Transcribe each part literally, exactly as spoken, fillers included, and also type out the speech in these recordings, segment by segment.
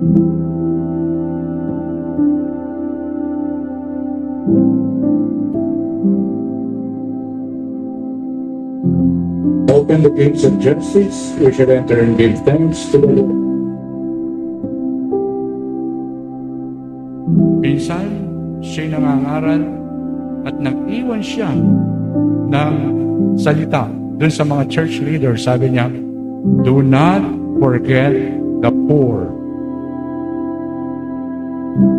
Open the gates of justice, we shall enter and give thanks to the Lord. Minsan, siya'y nangangaral at nag-iwan siya ng salita dun sa mga church leaders. Sabi niya, "Do not forget the poor."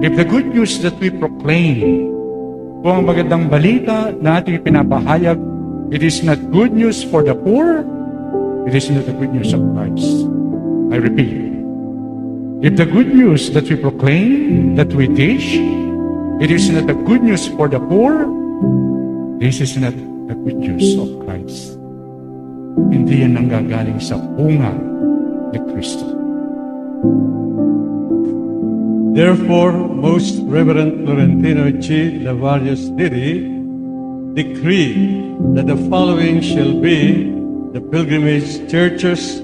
If the good news that we proclaim, kung ang magandang balita na ating ipinapahayag, it is not good news for the poor, it is not the good news of Christ. I repeat, if the good news that we proclaim, that we teach, it is not the good news for the poor, this is not the good news of Christ. Hindi yan nanggagaling sa bunga ni Kristo. Therefore, Most Reverend Florentino G. Lavario Sniti decree that the following shall be the pilgrimage churches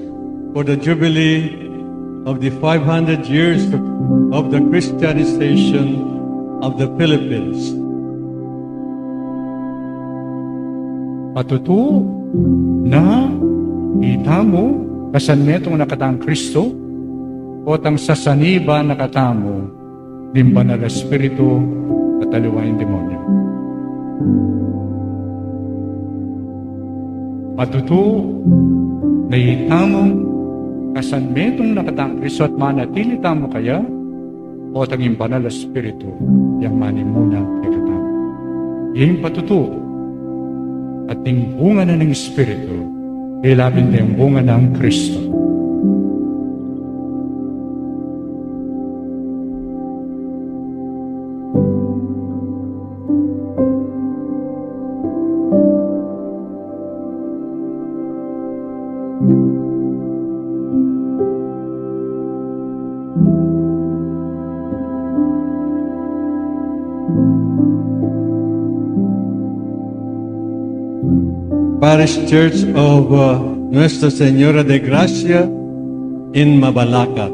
for the Jubilee of the five hundred years of the Christianization of the Philippines. Patutu na itamu kasan metung na katang Kristo, o tang sasaniba na katamu ning Banal a Espiritu at aliwa ing demonyo. Patutu na itamu kasan metung na katang Kristo at manatili tamu kaya, o tang ing Banal a Espiritu yang manimuna kekatamu. Ing patutu at ing bunga na ning Espiritu, ila pin deng bunga nang Kristo. Parish Church of, uh, Nuestra Señora de Gracia in Mabalacat.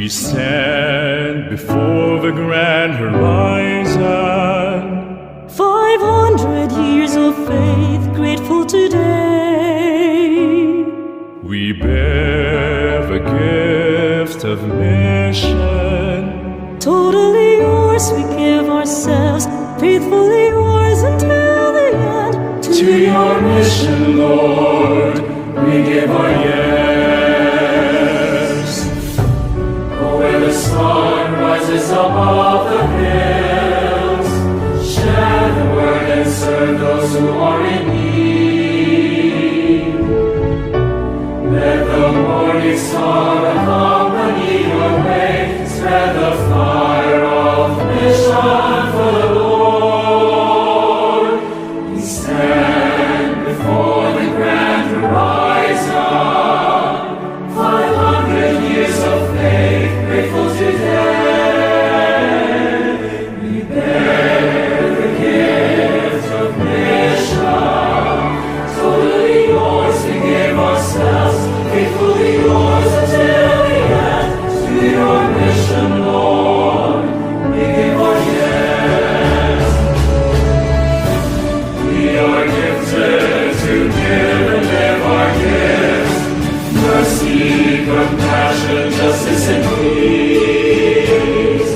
We stand before the grand horizon. Five hundred years of faith, grateful today. We bear the gift of mission. Totally yours, we give ourselves, faithfully yours until the end. To your mission, Lord, we give our yes. Where the sun rises above the hills, share the word and serve those who are in need. Let the morning star accompany your way, spread the fire of mission for the Lord. We stand before the grand horizon, five hundred years of faith, grateful today. We bear the gift of mission, totally yours we give ourselves, faithfully yours until the end. To your mission, Lord, we give our yes. We are gifted to give and live our gifts. Mercy, compassion, justice, and peace.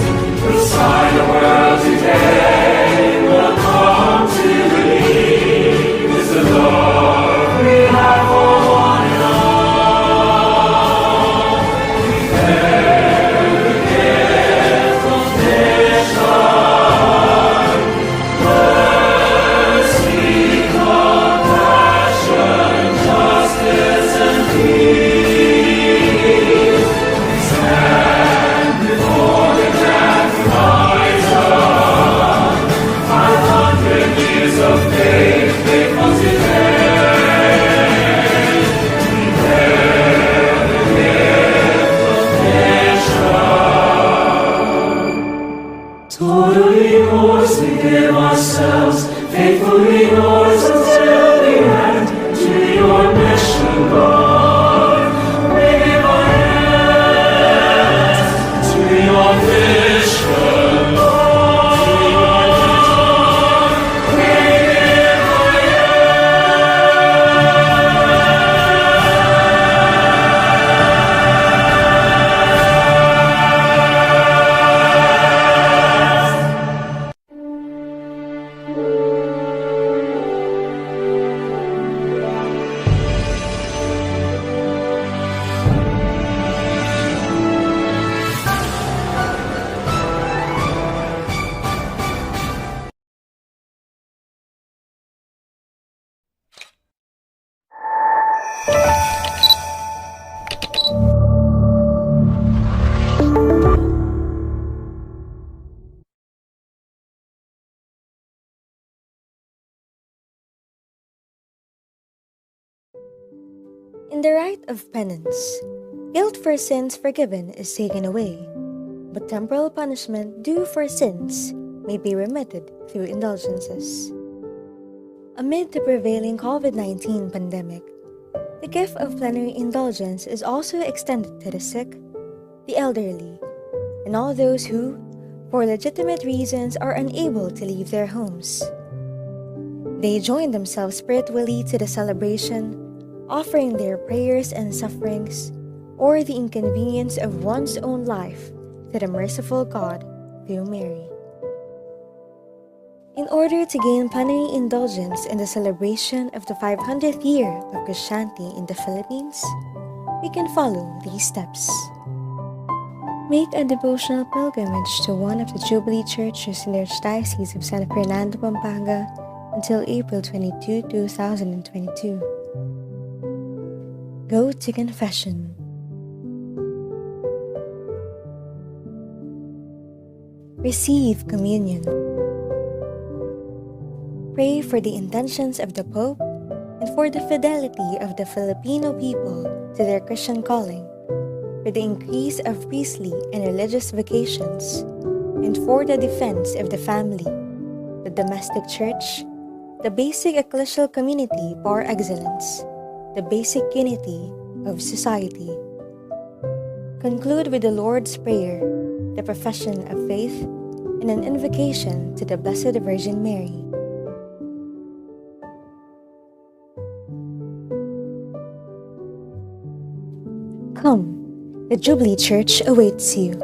The sign of world today will come to believe is the love we have for one another. The rite of penance. Guilt for sins forgiven is taken away, but temporal punishment due for sins may be remitted through indulgences. Amid the prevailing COVID nineteen pandemic, the gift of plenary indulgence is also extended to the sick, the elderly, and all those who, for legitimate reasons, are unable to leave their homes. They join themselves spiritually to the celebration, offering their prayers and sufferings, or the inconvenience of one's own life, to the merciful God through Mary. In order to gain plenary indulgence in the celebration of the five hundredth year of Christianity in the Philippines, we can follow these steps. Make a devotional pilgrimage to one of the Jubilee churches in the Archdiocese of San Fernando, Pampanga until April twenty-two, two thousand twenty-two. Go to confession. Receive communion. Pray for the intentions of the Pope and for the fidelity of the Filipino people to their Christian calling, for the increase of priestly and religious vocations, and for the defense of the family, the domestic church, the basic ecclesial community par excellence, the basic unity of society. Conclude with the Lord's Prayer, the profession of faith, and an invocation to the Blessed Virgin Mary. Come, the Jubilee Church awaits you.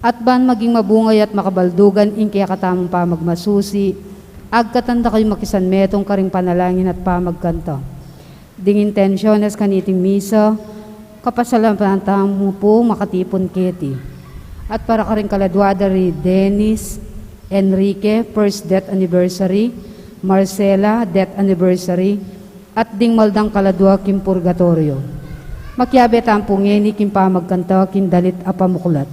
At ban maging mabungay at makabaldugan ing kekatamung pamagmasusi, agkatan da kayu makisanmetung karing panalangin at pamagkanta. Ding intensiones kaniting misa, kapasalamatan tamu pu makatipun keti. At para karing kaladua da ri Dennis Enrique, first death anniversary, Marcela, death anniversary, at ding mal dang kaladua king purgatorio. Makiabe tamu pu ngeni king pamagkanta king dalit a pamuklat.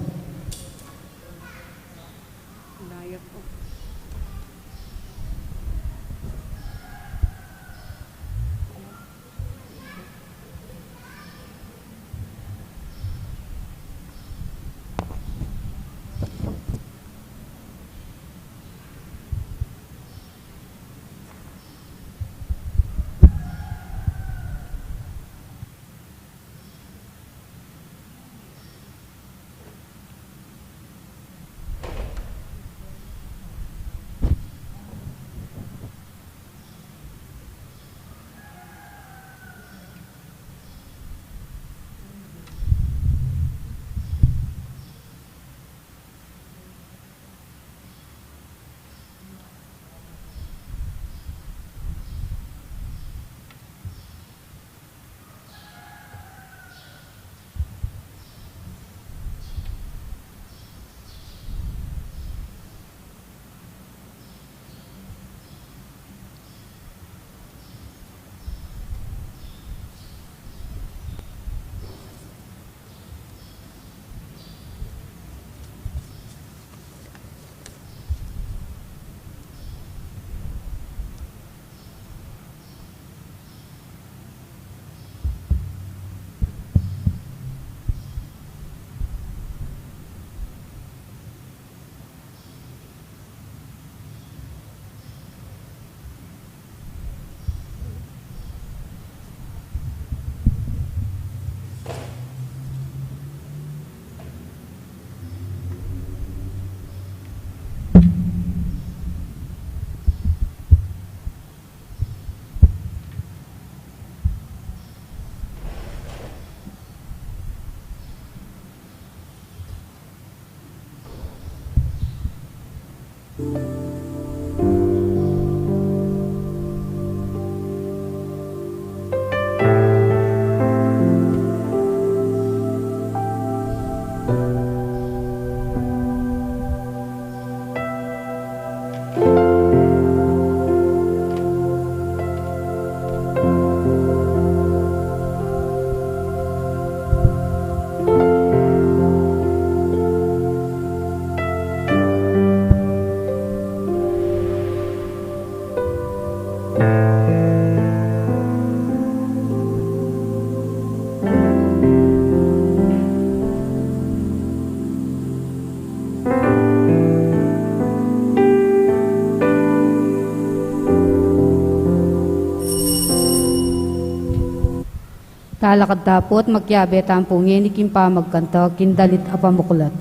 Talakad ta pu at makiabe tamu pu ngeni king pamagkanta king dalit a pamuklat.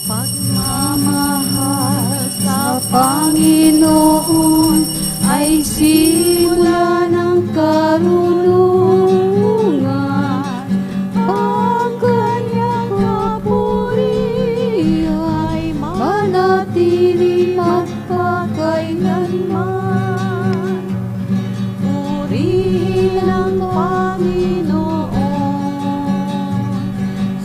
Pagmamahal sa Panginoon ay simula ng karunungan. Ang kanyang papuri ay manatili magpakailanman. Purihin ang Panginoon,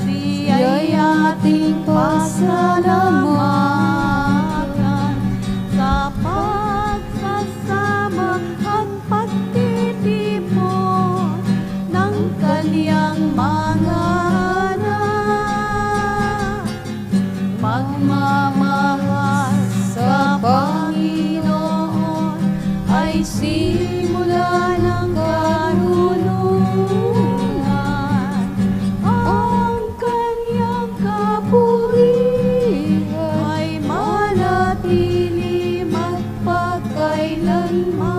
siya'y ating pasalamatan sa pagsasama at pagtitipon ng kanyang mga anak. Pagmamahal sa Panginoon ay simula ng karunungan. Ang kanyang kapurihan ay manatili magpakailanman.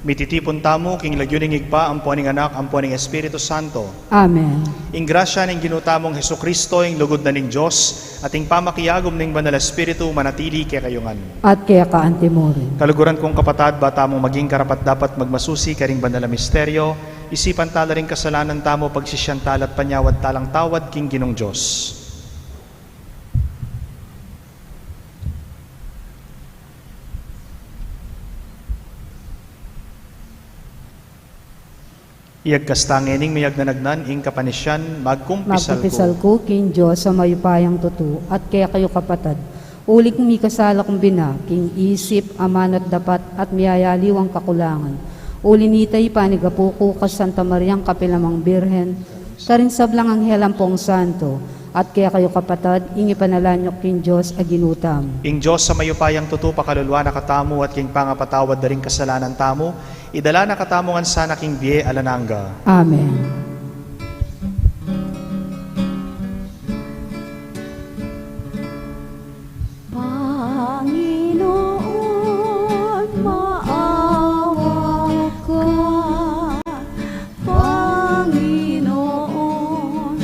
Mititipun tamu king lagyu ning Ibpa, ampo ning Anak, ampo ning Espiritu Santo. Amen. Ing grasya ning Ginu tamung Jesucristo, ing lugud na ning Dios, at ing pamakiagum ning Banal Espiritu manatili kekayu ngan. At keka antimurin. Kaluguran kung kapatad, ba tamu maging karapat-dapat magmasusi karing banal a misteryo, isipan tala ring kasalanan tamu, pagsisian tala at panyawad talang tawad king Ginung Dios. Iyagkas ta ngening miyagnanagnan ing kapanisian, magkumpisal ku. Magkumpisal ku king Dios a mayupayang tutu, at kekayu kapatad, Uli king mikasala kung bina, king isip, amanu at dapat, at miyayaliwang kakulangan. Uli nita, ipanigapu ku kang Santa Mariang kapilan man Birhen, karing sablang anghel ampong santo, at kekayu kapatad, ing ipanalan yu king Dios a Ginu tamu. Ing Dios a mayupayang tutu pakaluluan na katamu at king pangapatawad da ring kasalanan tamu, idala na katamu ngan sana king bie alang angga. Amen. Panginoon, maawa ka. Panginoon,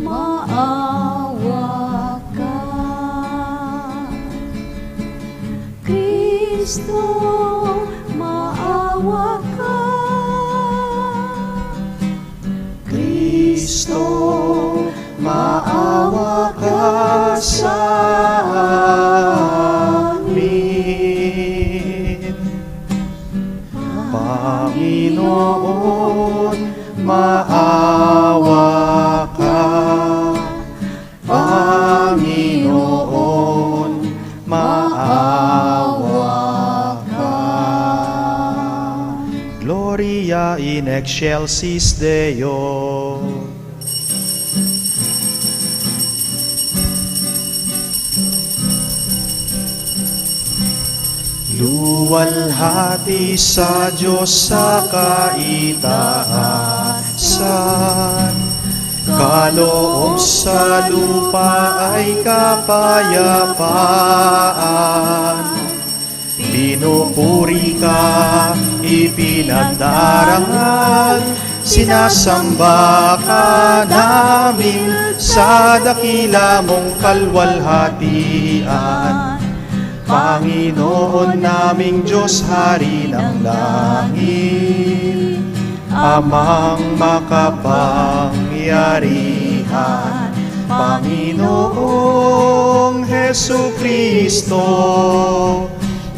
maawa ka. Kristo, maawa ka. Kristo, maawa ka sa amin. Panginoon, maawa ka. Panginoon, maawa ka. Gloria in excelsis Deo. Luwalhati sa Dios sa kaitaasan. Kaloob sa lupa ay kapayapaan. Pinupuri ka, ipinagdarangal, sinasamba ka namin sa dakila mong kalwalhatian. Panginoon naming Diyos, Hari ng langit, Amang makapangyarihan, Panginoong Hesukristo,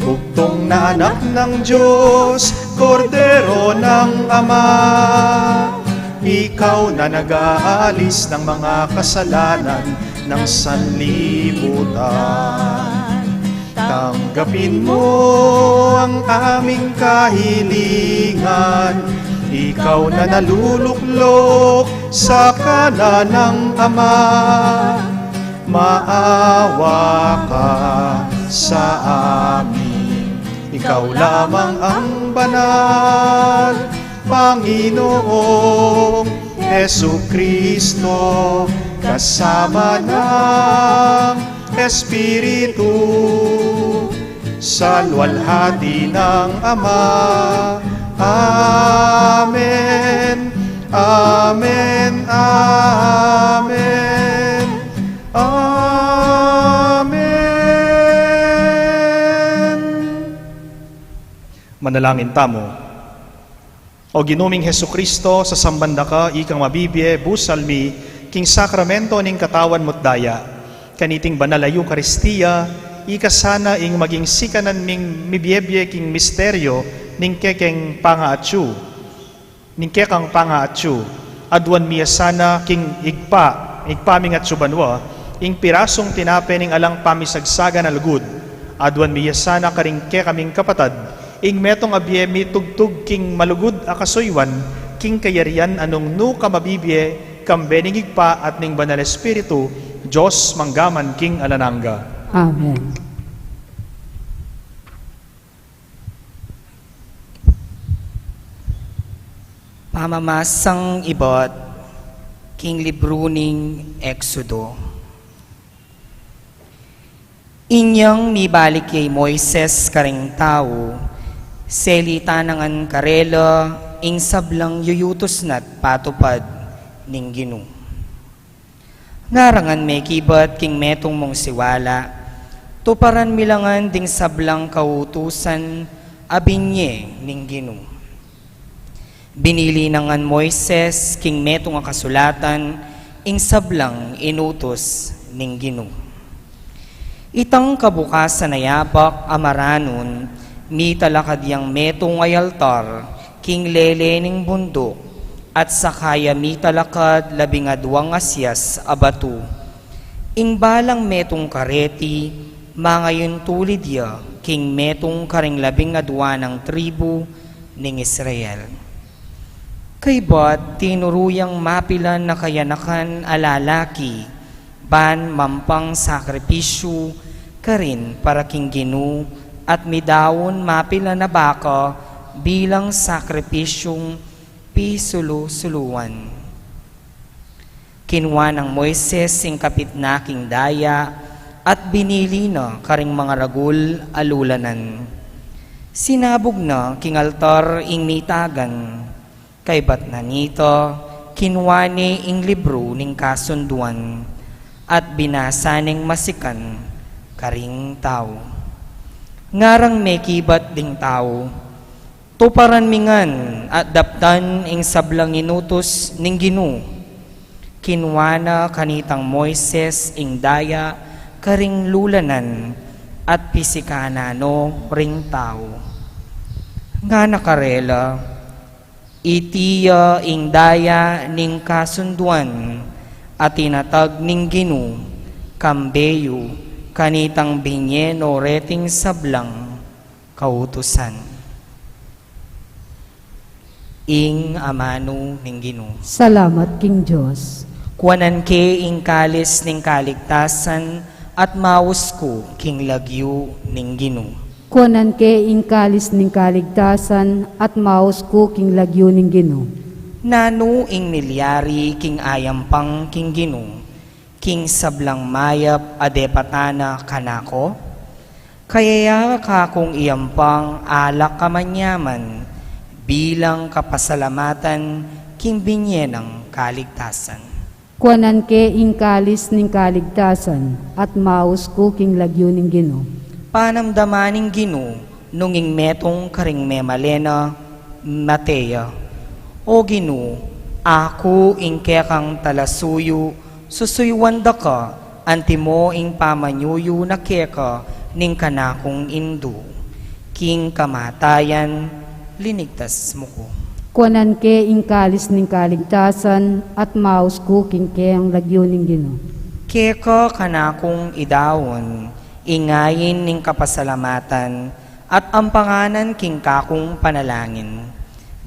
bugtong na Anak ng Diyos, Kordero ng Ama, ikaw na nag-aalis ng mga kasalanan ng sanlibutan. Tanggapin mo ang aming kahilingan. Ikaw na naluluklok sa kanan ng Ama. Maawa ka sa amin. Ikaw lamang ang banal, Panginoong Hesukristo, kasama ng Espiritu, sa luwalhati ng Ama. Amen. Amen. Amen. Amen. Manalangin tamu. O Ginu ming Hesukristo, sasamban da ka, ikang mabibie, busal mi, king sakramento ning katawan mu't daya. Kaniting banal a Eukaristia, ika sana ing maging sikanan ming mibiebie king misteryo ning kekeng pangaatyu. Ning kekang pangaatyu, aduan mi ya sana king Ibpa, Ibpa ming atsu banua, ing pirasung tinape ning alang pamisagsagan a lugud. Aduan mi ya sana karing kekaming kapatad, ing metung a bie mitugtug king malugud a kasuyuan, king kayarian a nung nu ka mabibie, kambe ning Ibpa at ning Banal Espiritu, Dios mangga man king alang angga. Amen. Pamamasang ibat king libru ning Exodo. Inyang mibalik ya i Moises karing tau, selita na ngan karela ing sablang yuyutus na't patupad ning Ginu. Ngarangan me kibat king metung mung siwala, tuparan mi la ngan ding sablang kautusan a binie ning Ginu. Binili na ngan Moises king metung a kasulatan ing sablang inutus ning Ginu. Itang kabukasan a yabak a maranun, mitalakad yang metung a altar king lele ning bunduk, at saka ya mitalakad labing aduang asias a batu. Ing balang metung kareti, Mangayun tulid ya king metung karing labing adua nang tribu ning Israel. Kaybat tinuru yang mapilan a kayanakan a lalaki ban mampang sakripisyu karin para king Ginu, at midaun mapilan a baka bilang sakripisyung pisulu-suluan. Kinua nang Moises ing kapitna king daya at binili na karing mangaragul a lulanan. Sinabug na king altar ing mitagan. Kaybat na nita, kinua ne ing libru ning kasunduan at binasa neng masikan karing tau. Ngarang mekibat ding tau, "Tuparan mi ngan at daptan ing sablang inutus ning Ginu." Kinua na kanitang Moises ing daya karing lulanan at pisikan na no ring tau. Ngana karela, "Iti ya ing daya ning kasunduan a tinatag ning Ginu kambe yu kanitang binye no reting sablang kautusan." Ing amanu ning Ginu. Salamat king Dios. Kuanan ke ing kalis ning kaligtasan at maus ku king lagyu ning Ginu. Kuanan ke ing kalis ning kaligtasan at maus ku king lagyu ning Ginu. Nanu ing milyari king ayampang king Ginu king sablang mayap a depatan na kanako? Kaya ya kakung iyampang alak a manyaman bilang kapasalamatan king binye nang kaligtasan. Kuanan ke ing kalis ning kaligtasan at maus ku king lagyu ning Ginu. Panamdaman ning Ginu nung ing metung karing memalen na, mate ya. O Ginu, aku ing kekang talasuyu, susuyuan da ka, antimo ing pamanyuyu na keka ning kanakung indu. King kamatayan, linigtas mu ku. Kuanan ke ing kalis ning kaligtasan at maus ku king keyang lagyu ning Ginu. Keka kanakung idaun ing ain ning kapasalamatan at ampanganan king kakung panalangin.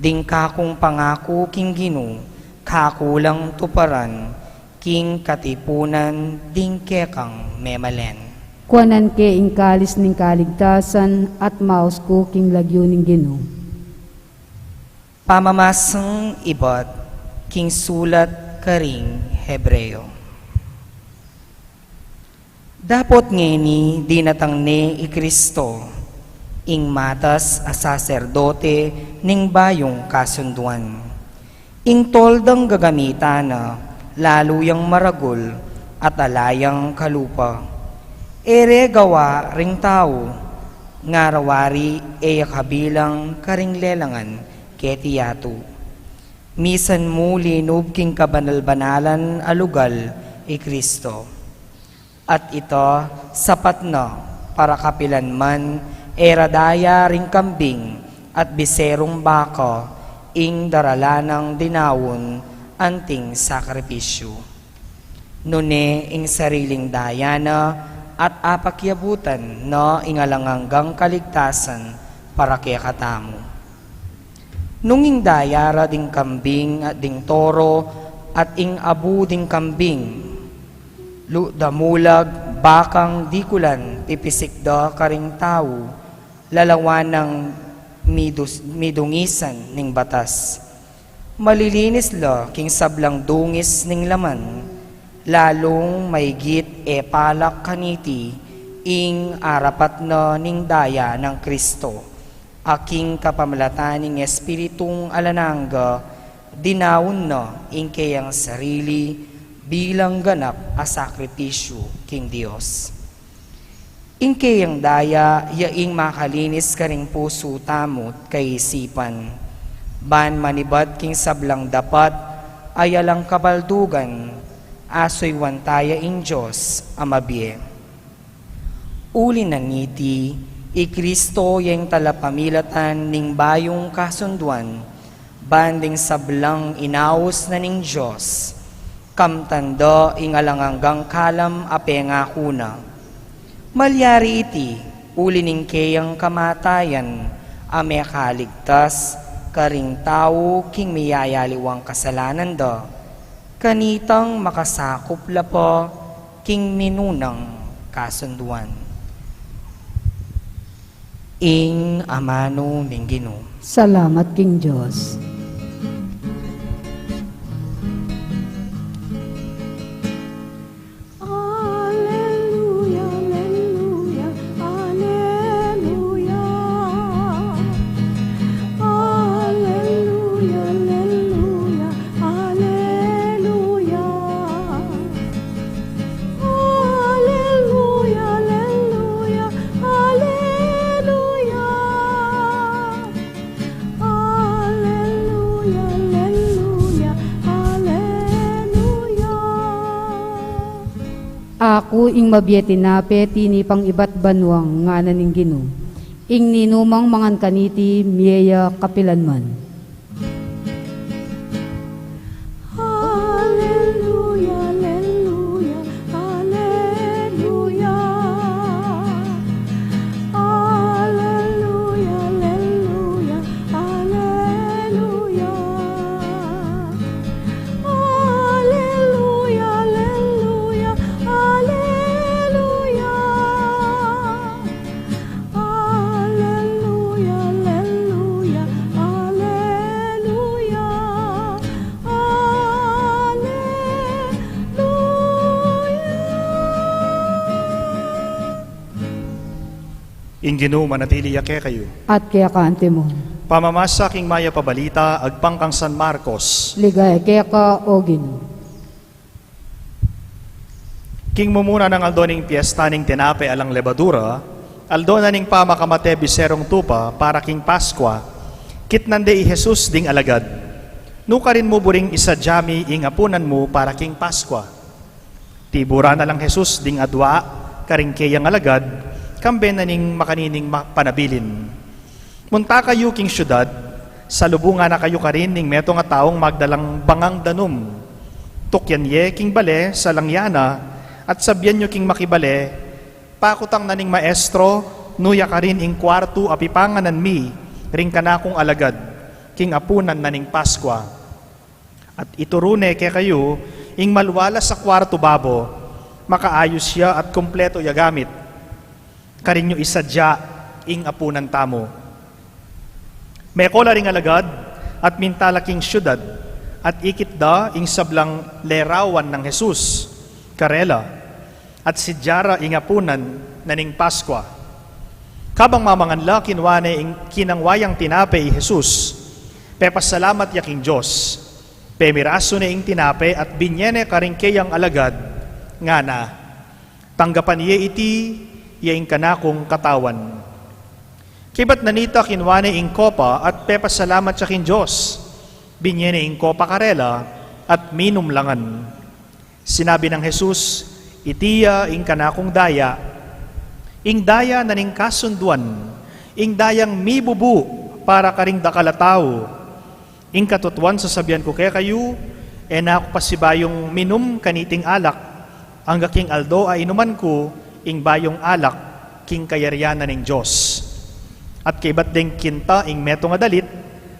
Ding kakung pangaku king Ginu, kaku lang tuparan king katipunan ding kekang memalen. Kuanan ke ing kalis ning kaligtasan at maus ku king lagyu ning Ginu. Pamamasang ibat king sulat karing Hebreo. Dapot ngeni dinatang ne i Kristo, ing matas a saserdote ning bayung kasunduan. Ing toldang gagamitan na lalu yang maragul at ala yang kalupa. E re gawa ring tau, ngara wari e ya kabilang karing lelangan keti yatu. Misan mu linub king kabanal-banalan a lugal i Kristo. At ita, sapat na para kapilan man e ra daya ring kambing at biserung baka ing daralan nang dinaun anting sakripisyu. Nune ing sariling daya na at apakiabutan na ing alang anggang kaligtasan para kekatamu. Nung ing daya ra ding kambing at ding toro at ing abu ding kambing, lu-, damulag, bakang dikulan pipisik da karing tau, lalawan nang midus-, midungisan ning batas. Malilinis la king sablang dungis ning laman, lalung maigit e palak kaniti ing arapat na ning daya nang Kristo, a king kapamilatan ning Espiritung alang angga, dinaun na ing keyang sarili bilang ganap a sakripisyu king Dios. Ing keyang daya ya ing makalinis karing pusu tamu't kaisipan, ban manibat king sablang dapat a alang kabaldugan, asuyuan taya ing Dios a mabie. Uli na niti, i Kristo ya ing talapamilatan ning bayung kasunduan, ban ding sablang inaus na ning Dios, kamtan da ing alang anggang kalam a pengaku na. Malyari iti, uli ning keyang kamatayan, a mekaligtas karing tau king miyayaliwang kasalanan da, kanitang makasakup la pa king minunang kasunduan. Ing amanu ning Ginu. Salamat king Dios. Alleluia, alleluia, alleluia. Alleluia, alleluia, alleluia. Alleluia, alleluia, alleluia. Alleluia, alleluia, alleluia. Aku ing mabie tinape tinipang ibat banua, ngana ning Ginu. Ing ninumang mangan kaniti, mie ya kapilan man. Alleluia, alleluia, alleluia. Alleluia, alleluia, alleluia. Alleluia, alleluia, alleluia. Alleluia, alleluia, alleluia. Alleluia. Ing Ginu manatili ya kekayu. At keka antimu. Pamamasa king Mayap a Balita agpang kang San Marcos. Ligaya keka, o Ginu. King mumuna nang aldo ning piesta ning tinape alang lebadura, aldo na ning pamakamate biserung tupa para king Paskua, kitnan de i Jesus ding alagad. Nukarin mu buring isadia mi ing apunan mu para king Paskua? Tiburan na lang Jesus ding adua karing keyang alagad, kambe na ning makanining ma-, panabilin. Munta kayu king siudad, salubungan na kayu karin ning metung a taung magdalang bangang danum. Tukyan ye king bale, salang ya na, at sabian yu king makibale, pakutang na ning maestro, nu ya karin ing kuartu a pipanganan mi ring kanakung alagad, king apunan na ning Paskua. At ituru ne kekayu ing malualas a kuartu babo, makaayus ya at kumpletu ya gamit. Karin yu isadia ing apunan tamu. Meko la ring alagad at minta la king siudad, at ikit da ing sablang lerawan nang Jesus karela, at sidia ra ing apunan na ning Paskua. Kabang mamangan la, kinua ne ing kinangwa yang tinape i Jesus, pepasalamat ya king Dios, pemirasu ne ing tinape at binye ne karing keyang alagad, ngana, "Tanggapan ye iti, iya ing kanakung katawan." Kaybat na nita, kinua ne ing kopa at pepasalamat ya king Dios, binye ne ing kopa karela at minum la ngan. Sinabi nang Jesus, "Iti ya ing kanakung daya, ing daya na ning kasunduan, ing dayang mibubu para karing dakal a tau. Ing katutuan sasabian ku kekayu, e na ku pasibayung minum kaniting alak, angga king aldo a inuman ku ing bayung alak king kayarian na ning Dios." At kaybat deng kinta ing metung a dalit,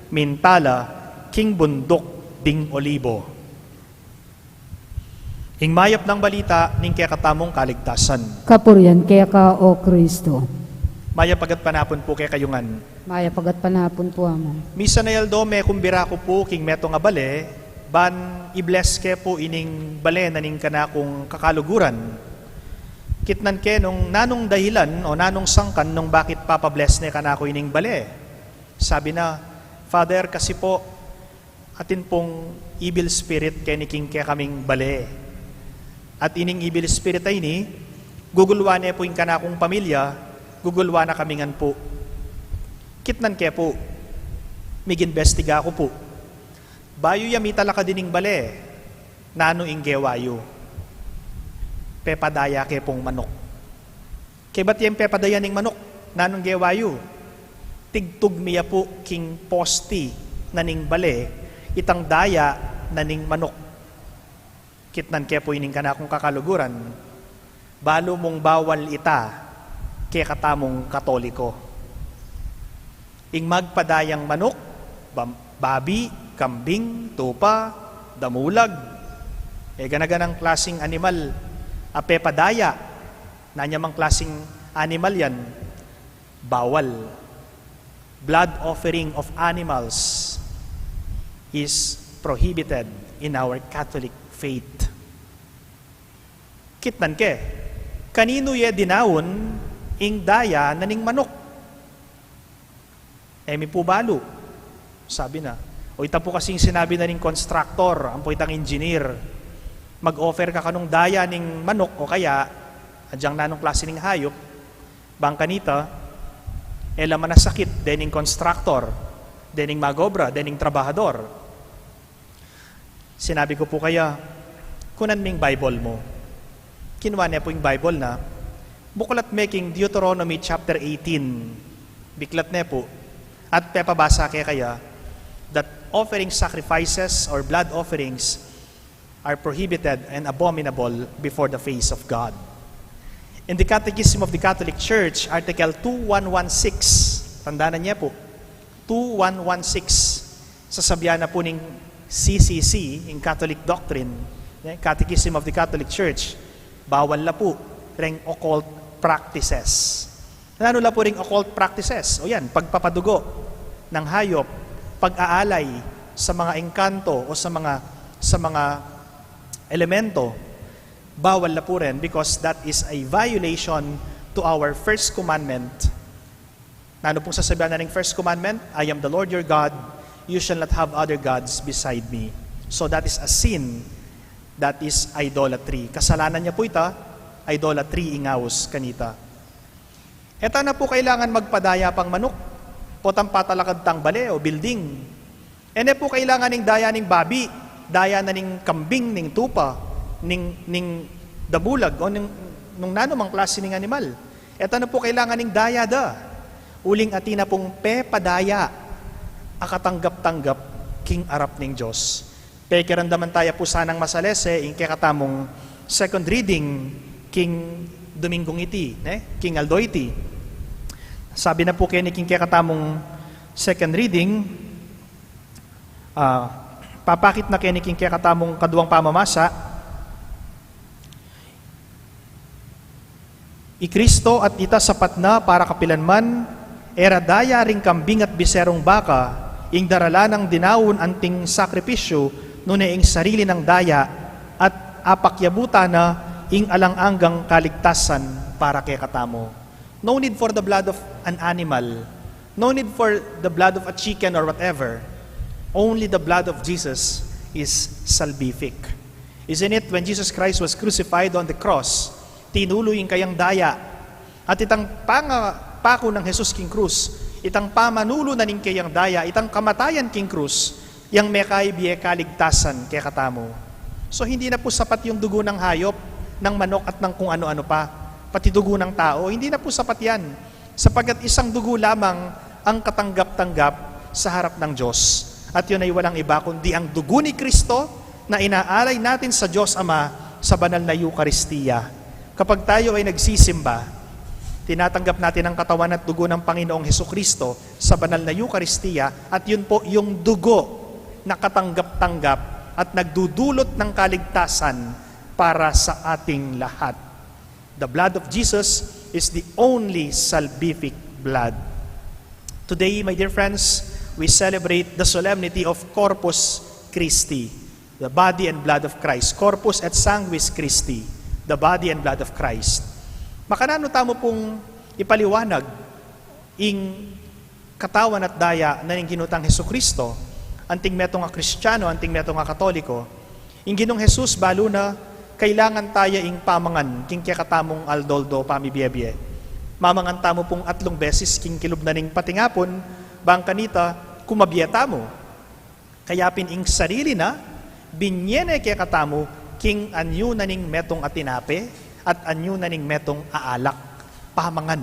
minta la king bunduk ding Olibo. Ing mayap nang balita ning kekatamung kaligtasan. Kapurian keka, o Kristo. Mayap a gatpanapun pu kekayu ngan. Mayap a gatpanapun pu, Among. Misan a aldo, mekumbira ku pu king metung a bale, ban i-bless ke pu ining bale na ning kanakung kakaluguran. Kitnan ke nung nanung dahilan o nanung sangkan nung bakit papa-bless ne kanaku ining bale. Sabi na, "Father, kasi po, atin pung evil spirit keni king kekaming bale. At ining evil spirit a ini, guguluan ne pu ing kanakung pamilya, guguluan na kami ngan pu." Kitnan ke pu, mig-imbestiga ku pu. Bayu ya mitalakad ining bale, nanu ing gewa yu? Pepadaya ke pung manuk. Kaybat yang pepadayan ning manuk, nanung gewa yu? Tigtug mi ya pu king posti na ning bale, itang daya na ning manuk. Kitnan ke pu ining kanakung kakaluguran, balu mung bawal ita, kekatamung Katoliko. Ing magpadayang manuk, bam-, babi, kambing, tupa, damulag, e gana-ganang klasing animal a pepadaya, nanyamang klasing animal yan, bawal. Blood offering of animals is prohibited in our Catholic faith. Kitnan ke, kaninu ye dinaun ing daya na ning manuk? E mi pu balu, sabi na. O ita pu kasing sinabi na ning constructor, ampo itang engineer, mag-offer ka kanung daya ning manuk o kaya agyang nanung klasi ning hayop, bang kanita, e la manasakit dening constructor, dening mag-obra, dening trabahador. Sinabi ku pu kaya, kunan me ing Bible mu. Kinua ne pu ing Bible na, buklat me king Deuteronomy chapter eighteen. Biklat ne pu. At pepabasa ke kaya, that offering sacrifices or blood offerings are prohibited and abominable before the face of God. In the Catechism of the Catholic Church, Article two one one six, tandanan ye pu, two one one six, sasabyan na pu ning C C C, ing Catholic Doctrine, ne, Catechism of the Catholic Church, bawal la pu reng occult practices. Nanu la pu ring occult practices? O yan, pagpapadugo ng hayop, pag-aalay sa mga engkanto o sa mga, sa mga elemento, bawal la pu rin because that is a violation to our first commandment. Nanu pung sasabyan na ning first commandment? "I am the Lord your God, you shall not have other gods beside me." So that is a sin, that is idolatry. Kasalanan ya pu ita, idolatry ing aus kanita. E ta na pu kailangan magpadaya pang manuk, potang patalakad tang bale o building. E ne pu kailangan ning daya ning babi, daya na ning kambing, ning tupa, ning, ning damulag, o ning, nung nanumang klasi ning animal. E ta na pu kailangan ning daya da. Uling atin na pung pepadaya a katanggap-tanggap king arap ning Dios. Pekiramdaman taya pu sanang masalese ing kekatamung second reading king Dominggung iti, ne? King aldo iti. Sabi na pu keni king kekatamung second reading, ah, papakit na keni king kekatamung kaduang pamamasa, I Kristo at ita sapat na para kapilanman, e ra daya ring kambing at biserung baka, ing daralan nang dinaun anting sakripisyu, nune ing sarili nang daya, at apakyabutan na ing alang anggang kaligtasan para kekatamu. No need for the blood of an animal. No need for the blood of a chicken or whatever. Only the blood of Jesus is salvific. Isn't it, when Jesus Christ was crucified on the cross, tinulu ing kayang daya. At itang pangapaku nang Jesus king krus, itang pamanulu na ning kayang daya, itang kamatayan king krus, yang mekabie kaligtasan kekatamu. So, hindi na pu sapat yung dugo ng hayop, ng manok at ng kung ano-ano pa, pati dugo ng tao, hindi na pu sapat yan. Sapagkat isang dugo lamang ang katanggap-tanggap sa harap ng Diyos. At yun ay walang iba kundi ang dugo ni Kristo na inaalay natin sa Diyos Ama sa banal na Eukaristiya. Kapag tayo ay nagsisimba, tinatanggap natin ang katawan at dugo ng Panginoong Heso Kristo sa banal na Eukaristiya, at yun po yung dugo na katanggap-tanggap at nagdudulot ng kaligtasan para sa ating lahat. The blood of Jesus is the only salvific blood. Today, my dear friends, we celebrate the solemnity of Corpus Christi, the body and blood of Christ. Corpus et sanguis Christi, the body and blood of Christ. Makananu tamu pung ipaliwanag ing katawan at daya na ning Ginu tang Jesucristo, anting metung a Kristiano, anting metung a Katoliko. Ing Ginung Jesus, balu na, kailangan taya ing pamangan king kekatamung aldo-aldo pamibiebie. Mamangan tamu pung atlung beses king kilub na ning patingapun, bang kanita, kumabie tamu. Kaya pin ing sarili na, binie ne kekatamu king anyu na ning metung a tinape at anyu na ning metung a alak. Pamangan.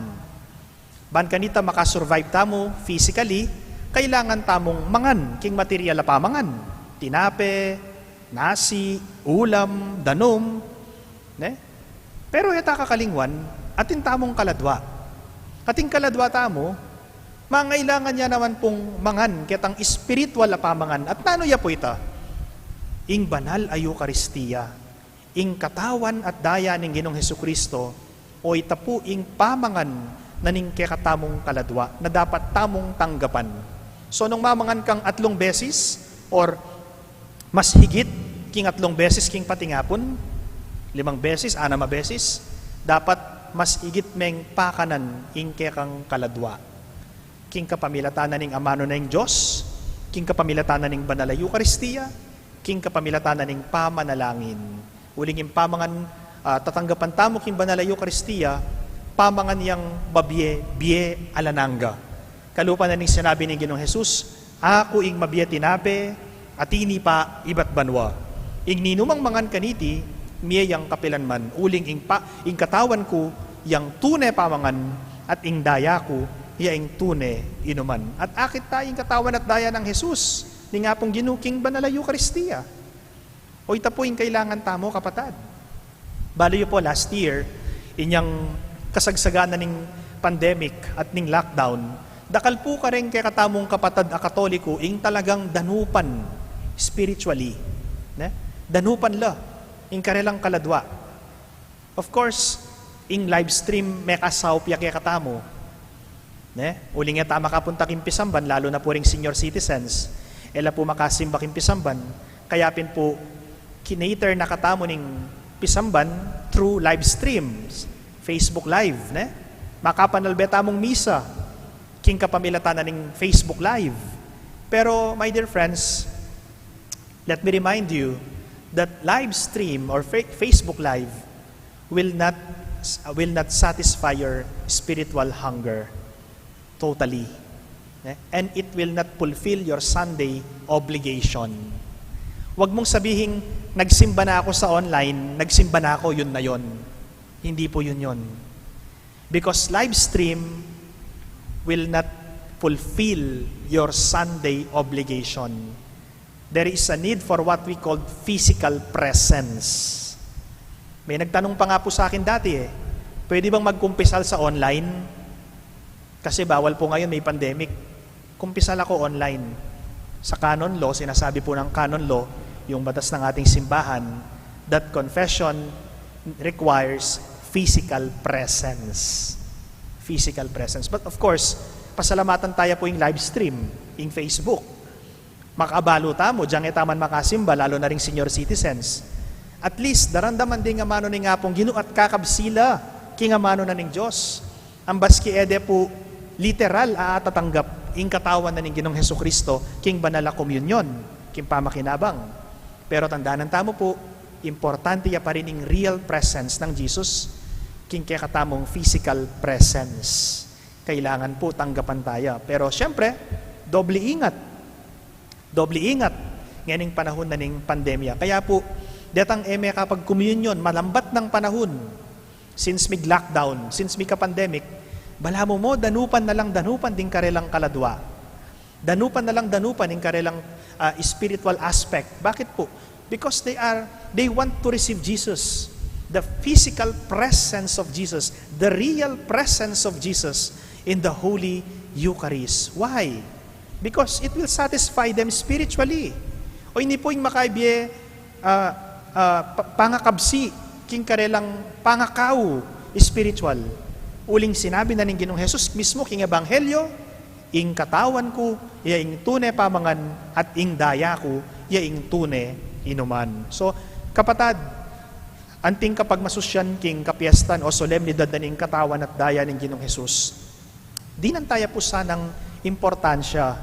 Ban kanita makasurvive tamu physically, kailangan tamung mangan king material a pamangan. Tinape, nasi, ulam, danum, ne? Pero e ta kakalingwan, atin tamung kaladua. Ating kaladwa tamu, mangailangan ya naman pung mangan ketang espiritual a pamangan. At nanu ya pu ita? Ing banal a Eukaristia, ing katawan at daya ning Ginung Jesucristo, o ita pu ing pamangan na ning kekatamung kaladwa na dapat tamung tanggapan. So, nung mamangan kang atlung beses or mas higit king atlung beses king patingapun, limang beses, anam a beses, dapat mas higit meng pakanan ing kekang kaladwa. King kapamilatan na ning amanu na ing Dios, king kapamilatan na ning banal a Eukaristia, king kapamilatan na ning pamanalangin. Uling ing pamangan, ah, tatanggapan tamu king banal a Eukaristia, pamangan yang mabie, bie alang angga. Kalupa na ning sinabi ning Ginung Jesus, "Aku ing mabie tinape a tinipa ibat banua. Ing ninumang mangan kaniti, mie yang kapilanman, uling ing pa, ing katawan ku, yang tune pamangan, at ing daya ku, ya ing tune inuman." At akit ta ing katawan at daya nang Jesus, ning Apung Ginu king banal a Eukaristia. O ita pu ing kailangan tamu, kapatad. Balu yu pu, last year, inyang kasagsagan na ning pandemic at ning lockdown, dakal pu kareng kekatamung kapatad a Katoliko ing talagang danupan spiritually, ne? Danupan la ing karelang kaladwa. Of course, ing live stream mekasaup ya kekatamu. Ne? Uling e ta makapunta king pisamban, lalu na pu ring senior citizens. E la pu makasimba king pisamban. Kaya pin pu, kinater na katamu ning pisamban through live streams, Facebook Live, ne? Makapanalbe tamung misa king kapamilatan na ning Facebook Live. Pero, my dear friends, let me remind you that live stream or fa-, Facebook Live will not, will not satisfy your spiritual hunger totally. Ne? And it will not fulfill your Sunday obligation. Wag mong sabihing, "Nagsimba na ako sa online, nagsimba na ako, yun na yun." Hindi po yun yun. Because live stream will not fulfill your Sunday obligation. There is a need for what we call physical presence. May nagtanong pa nga po sa akin dati eh, "Pwede bang magkumpisal sa online?" Kasi bawal po ngayon, may pandemic. Kumpisal ako online. Sa canon law, sinasabi po ng canon law, yung batas ng ating simbahan, that confession requires physical presence. Physical presence. But of course, pasalamatan tayo po yung live stream, yung Facebook. Makaabalu tamu, diyang e ta man makasimba, lalo na ring senior citizens. At least, daramdaman ding amanu ning Apung Ginu at kakabsi la king amanu na ning Dios. Ambaski e de pu literal a atatanggap ing katawan na ning Ginung Jesucristo king banal a komunyon, king pamakinabang. Pero tandanan tamu pu, importante ya pa rin ing real presence ng Jesus king kekatamung physical presence. Kailangan pu tanggapan taya. Pero siyempre, doble ingat. Doble ingat ngening panahun na ning pandemya. Kaya pu, detang e mekapagkomunyon, malambat nang panahun, since mig-lockdown, since mika-pandemic, balamu mo, danupan na lang danupan ding karelang kaladwa. Danupan na lang danupan ing karelang, ah, spiritual aspect. Bakit po? Because they are, they want to receive Jesus, the physical presence of Jesus, the real presence of Jesus in the Holy Eucharist. Why? Because it will satisfy them spiritually. O ini po ing makaibie, ah, ah, pa-, pangakabsi king karelang pangakau spiritual. Uling sinabi na ning Ginung Jesus mismo king Ebanghelyo, "Ing katawan ku, ya ing tune pamangan, at ing daya ku, ya ing tune inuman." So, kapatad, anting kapagmasusyan king kapiestan o solemnidad na ning katawan at daya ning Ginung Jesus, dinan taya pu sanang importansya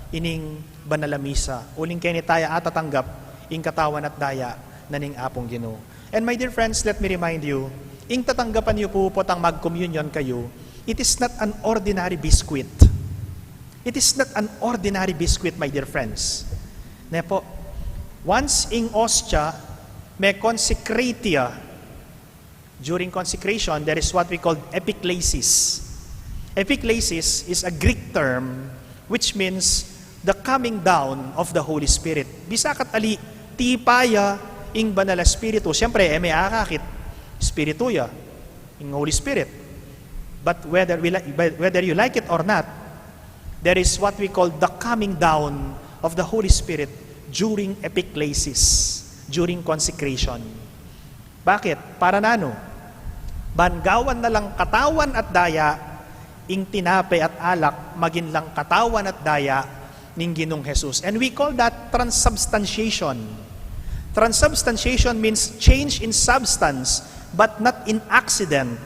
ining banal a misa, uling keni taya atatanggap ing katawan at daya na ning Apung Ginu. And my dear friends, let me remind you, ing tatanggapan yu pu potang magkomunyon kayu, it is not an ordinary biscuit. It is not an ordinary biscuit, my dear friends. Ne po, once ing ostia, me-consecrate ya, during consecration, there is what we call epiclesis. Epiclesis is a Greek term which means the coming down of the Holy Spirit. Bisa kat ali, tipa ya ing Banal a Espiritu. Siyempre, e me akakit, Espiritu ya, ing Holy Spirit. But whether, we li- whether you like it or not, there is what we call the coming down of the Holy Spirit during epiclesis, during consecration. Bakit? Para nanu? Ban gawan na lang katawan at daya, ing tinape at alak, magin lang katawan at daya ning Ginung Jesus. And we call that transubstantiation. Transubstantiation means change in substance, but not in accident.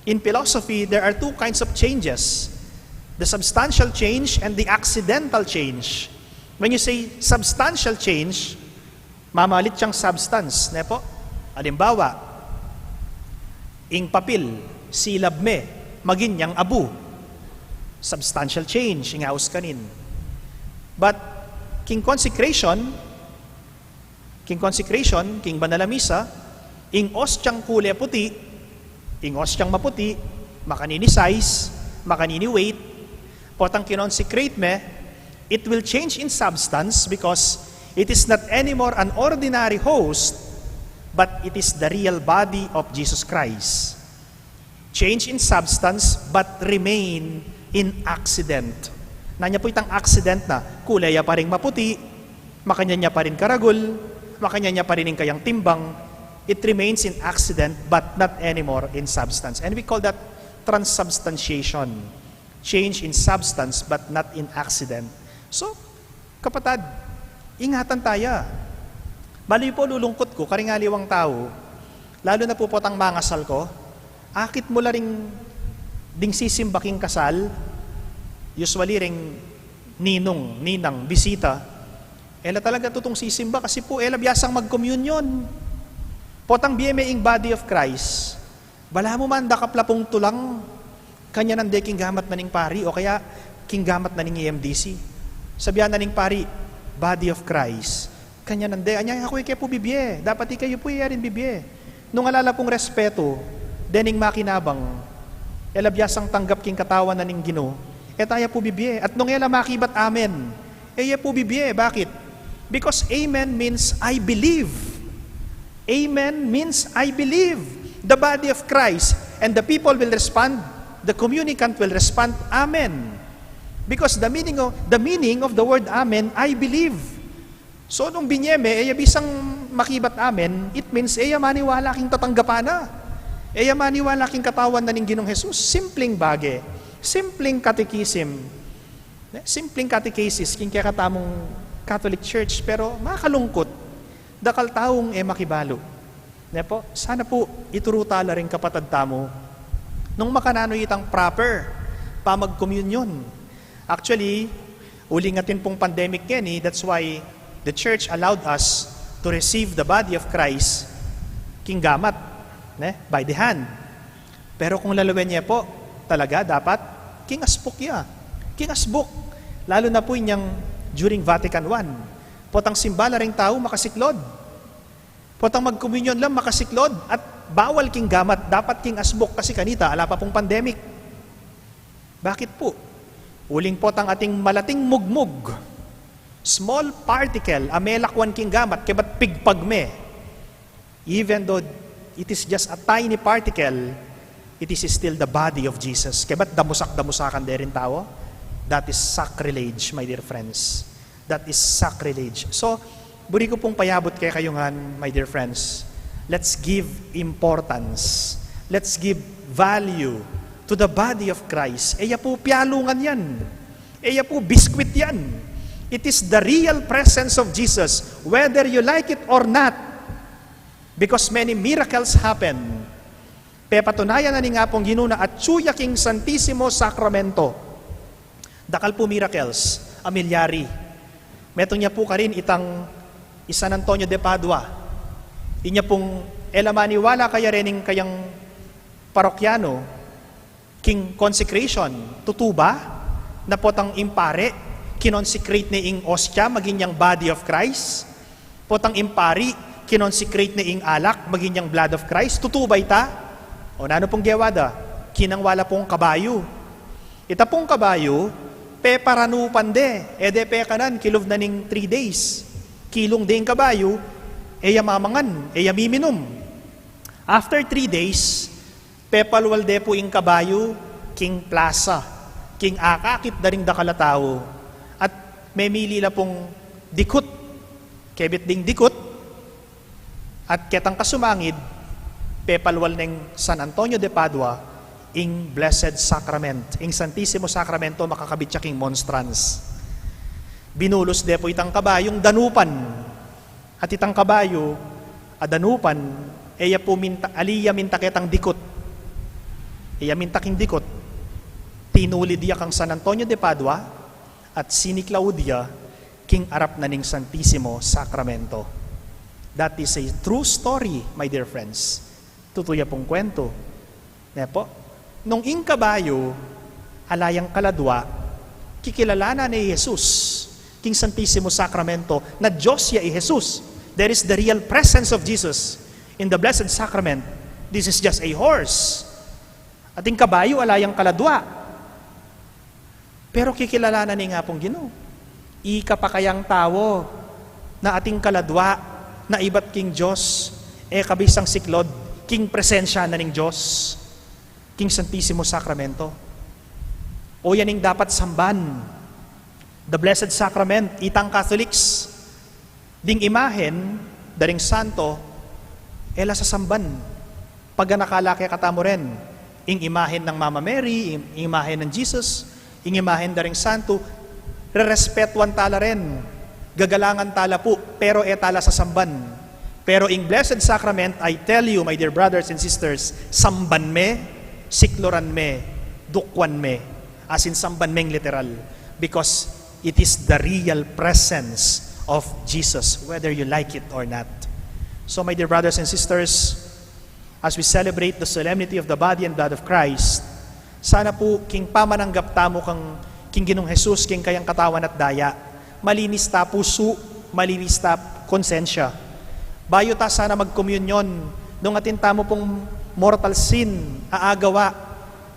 In philosophy, there are two kinds of changes, the substantial change and the accidental change. When you say substantial change, mamalit yang substance, ne po? Alimbawa, ing papil, silab me, magin yang abu. Substantial change, ing aus kanin. But king consecration, king consecration, king banal a misa, ing ostiang kule puti, ing ostiang maputi, makanini size, makanini weight, potang kinonsecrate me, it will change in substance because it is not anymore an ordinary host, but it is the real body of Jesus Christ. Change in substance, but remain in accident. Nanu ya pu itang accident na? Kule ya pa ring maputi, makanyan ya pa ring karagul, makanyan ya pa ring kayang timbang. It remains in accident, but not anymore in substance. And we call that transubstantiation. Change in substance, but not in accident. So, kapatad, ingatan taya. Balu yu po, lulungkut ku, karing aliwang tau, lalu na pu potang mangasal ko, akit mu la ring ding sisimba king kasal, usually ring ninung, ninang, bisita, e la talaga tutung sisimba kasi pu e la biasang magkomunyon. Potang bie me ing body of Christ, balamu man dakap la pung tulang, kanyan de king gamat na ning pari o kaya king gamat na ning E M D C. Sabian na ning pari, "Body of Christ." Kanyan de, anya, aku ike pu bibie, dapat ikayu pu iya rin bibie. Nung ala la pung respetu dening makinabang, e la biasang tanggap king katawan na ning Ginu, e taya pu bibie. At nung e la makibat amen, e ya pu bibie. Bakit? Because amen means I believe. Amen means I believe. The body of Christ, and the people will respond, the communicant will respond, "Amen." Because the meaning of, the meaning of the word amen, I believe. So, nung binye me, e ya bisang makibat amen, it means e ya maniwala king tatanggapan na. E ya maniwala king katawan na ning Ginung Jesus. Simpleng bage. Simpleng catechism. Ne? Simpleng catechesis king kekatamung Catholic Church, pero makalungkut, dakal taung e makibalu. Ne po? Sana pu ituru tala ring kapatad tamu nung makananu itang proper pamagkomunyon. Actually, uling atin pung pandemic ngeni, that's why the church allowed us to receive the body of Christ king gamat, ne? By the hand. Pero kung laluan ye po, talaga dapat king asbuk ya. King asbuk. Lalu na pu inyang during Vatican One. Potang simba la ring tau makasiklod. Potang magkomunyon la makasiklod at bawal king gamat, dapat king asbuk kasi kanita ala pa pung pandemic. Bakit pu? Uling potang ating malating mugmug, small particle, a melakwan king gamat, kebat pigpag me. Even though it is just a tiny particle, it is still the body of Jesus. Kebat damusak-damusakan de ring tau, that is sacrilege, my dear friends. That is sacrilege. So, buri ku pung payabut kekayu ngan, my dear friends, let's give importance, let's give value to the body of Christ. E ya pu pialungan yan. E ya pu biskwit yan. It is the real presence of Jesus, whether you like it or not. Because many miracles happen. Pepatunayan na ning Apung Ginu na atyu ya king Santisimo Sakramento. Dakal pu miracles a milyari. Metung ya pu karin itang i San Antonio de Padua. Inya pung e la maniwala kaya rening kayang parokyano king consecration. Tutu ba na potang ing pari kinonsecrate ne ing ostia maging yang body of Christ? Potang ing pari kinonsecrate ne ing alak maging yang blood of Christ? Tutu ba ita? O nanu pung gewa da? Kinangwa la pung kabayu. Ita pung kabayu, peparanupan de, e de pekanan kilub na ning three days. Kilung de ing kabayu, e ya mamangan, e ya miminum. After three days, Pepalwal de pu ing kabayu king plasa, king akakit da ring dakal a tau, at memili la pung dikut, kebit ding dikut, at ketang kasumangid, pepalwal neng San Antonio de Padua ing Blessed Sacrament, ing Santisimo Sacramento, makakabit ya king monstrance. Binulus de pu itang kabayung danupan. At itang kabayu a danupan, e ya pu minta, ali ya minta ketang dikut. E ya minta king dikut. Tinulid ya kang San Antonio de Padua at siniklaud ya king arap na ning Santisimo Sacramento. That is a true story, my dear friends. Tutu ya pung kuwentu. Ne pu? Nung ing kabayu, ala yang kaladua, kikilalanan ne i Jesus king Santisimo Sacramento na Dios ya i Jesus. There is the real presence of Jesus in the Blessed Sacrament. This is just a horse. At ing kabayu, ala yang kaladua. Pero kikilalanan ne ing Apung Ginu. Ika pa kayang tau na ating kaladua na ibat king Dios, e kabisang siklaud king presensya na ning Dios, king Santisimo Sacramento. O yan ing dapat samban. The Blessed Sacrament, itang Catholics, ding imahen da ring santo, e la sasamban. Paganaka la kekatamu ren, ing imahen nang Mama Mary, ing, ing imahen nang Jesus, ing imahen da ring santo, rerespetuan ta la ren, gagalangan ta la pu, pero e ta la sasamban. Pero ing Blessed Sacrament, I tell you, my dear brothers and sisters, samban me, sikluran me, dukwan me, as in samban meng literal, because it is the real presence of Jesus, whether you like it or not. So, my dear brothers and sisters, as we celebrate the solemnity of the body and blood of Christ, sana pu king pamananggap tamu kang king Ginung Jesus, king kayang katawan at daya, malinis ta pusu, malinis ta konsensya. Bayu ta sana magkomunyon, nung atin tamu pung mortal sin a agawa,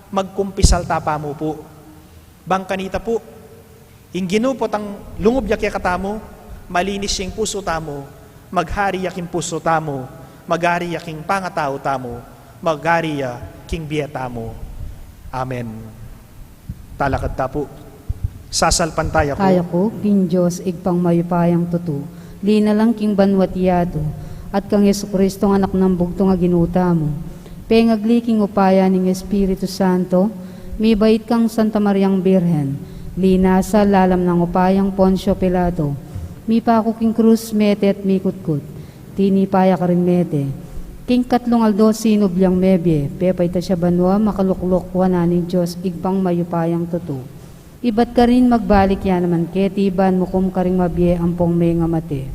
magkumpisal ta pa mu pu. Bang kanita pu, ing Ginu potang lungub ya kekatamu, malinis ya ing pusu tamu, maghari ya king pusu tamu, maghari ya king pangatau tamu, maghari ya king bie tamu. Amen. Talakad ta pu. Sasalpantaya ku. Kaya ku king Dios, Ibpang mayupayang tutu, linalang king banwa't yatu, at kang Jesucristo, anak nang bugtung a Ginu tamu, pengagli king upaya ning Espiritu Santo, mibait kang Santa Mariang Birhen, linasa lalam nang upayang Poncio Pilato, mipaku king krus, mete at mikutkut, tinipa ya karing mete, king katlung aldo sinub yang mebie, pepaitas ya banua, makaluklok wanan ning Dios, Ibpang mayupayang tutu. Ibat karin magbalik ya naman keti ban mukum karing mabie ampong mengamate.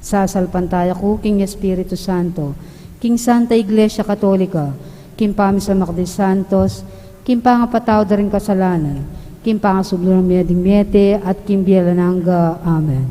Sasalpantaya ku king Espiritu Santo, king Santa Iglesia Katolika, king pamisamak ding santos, king pangapatawad da ring kasalanan, king pangasubli ring mie ding mete, at king bie alang angga. Amen.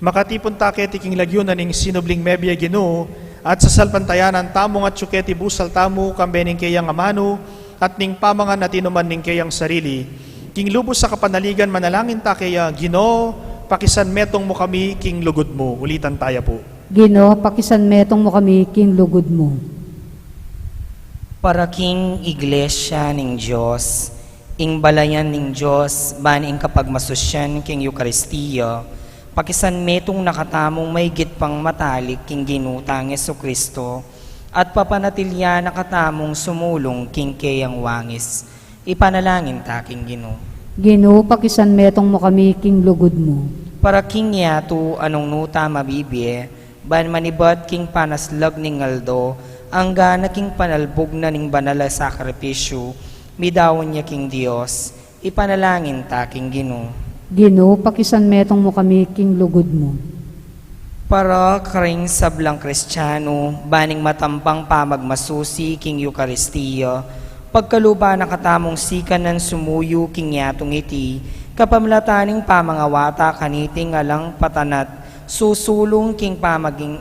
Makatipun ta keti king lagyu na ning sinubling mebie, Ginu, at sasalpantayanan tamung atyu keti busal tamu, kambe ning keyang amanu, at ning pamangan at inuman ning keyang sarili. King lubus a kapanaligan manalangin ta keya, Ginu, pakisanmetung mu kami king lugud mu. Ulitan taya pu. Ginu, pakisanmetung mu kami king lugud mu. Para king Iglesia ning Dios, ing balayan ning Dios, ban ing kapagmasusyan king Eukaristia, pakisanmetung na katamung maigit pang matalik king Ginu tang Jesucristo, at papanatilyan na katamung sumulung king keyang wangis. Ipanalangin ta king Ginu. Ginu, pakisanmetung mu kami king lugud mu. Para king yatu a nung nu ta mabibie, ban manibat king panaslag ning aldo, angga na king panalbug na ning banal a sakripisyu, midaun ya king Dios, ipanalangin ta king Ginu. Ginu, pakisanmetung mu kami king lugud mu. Para karing sablang Kristianu, ban ing matampang pamagmasusi king Eukaristia, pagkaluban na katamung sikanan sumuyu king yatung iti, kapamilatan ning pamangawata kaniting alang patanat, susulung king pamaging,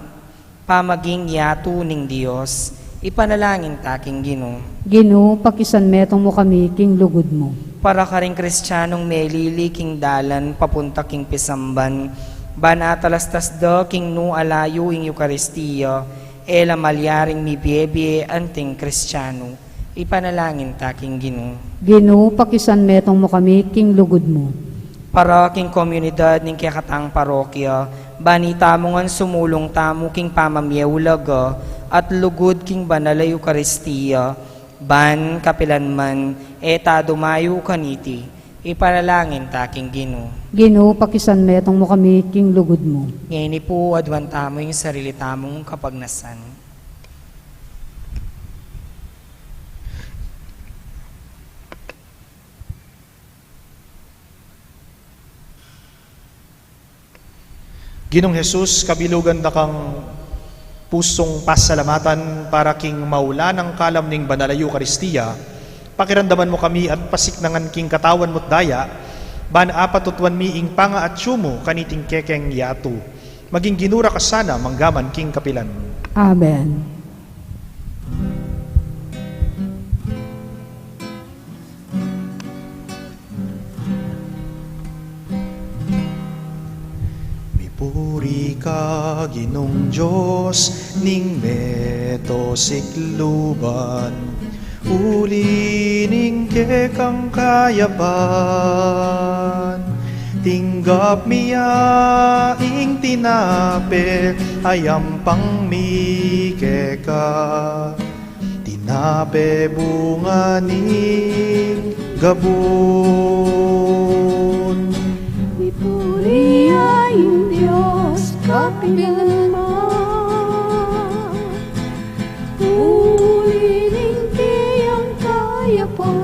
pamaging yatu ning Dios, ipanalangin ta king Ginu. Ginu, pakisanmetung mu kami king lugud mu. Para karing Kristianung melili king dalan papunta king pisamban, ban atalastas da king nu a layu ing Eukaristia, e la malyaring mibiebie anting Kristianu. Ipanalangin ta king Ginu. Ginu, pakisanmetung mu kami king lugud mu. Para king komunidad ning kekatang parokya, ban ita mu ngan sumulung tamu king pamamie ulaga at lugud king banal a Eukaristia, ban kapilan man e ta dumayu kaniti. Ipanalangin ta king Ginu. Ginu, pakisanmetung mu kami king lugud mu. Ngeni pu, aduan tamu ing sarili tamung kapagnasan. Ginung Jesus, kabilugan da kang pusung pasalamatan para king maula nang kalam ning banal a Eukaristia, pakiramdaman mu kami at pasiknangan king katawan mu't daya, ban apatutuan mi ing pangaatyu mu kaniting kekeng yatu. Maging Ginu ra ka sana manggaman king kapilan. Amen. Mipuri ka, Ginung Dios ning meto sikluban, uli ning kekang kayapan, tinggap mi ya ing tinape a yampang mi keka. Tinape bunga ning gabun. Mipuri ya ing Dios kapilanman, uli ning keyang kayapan.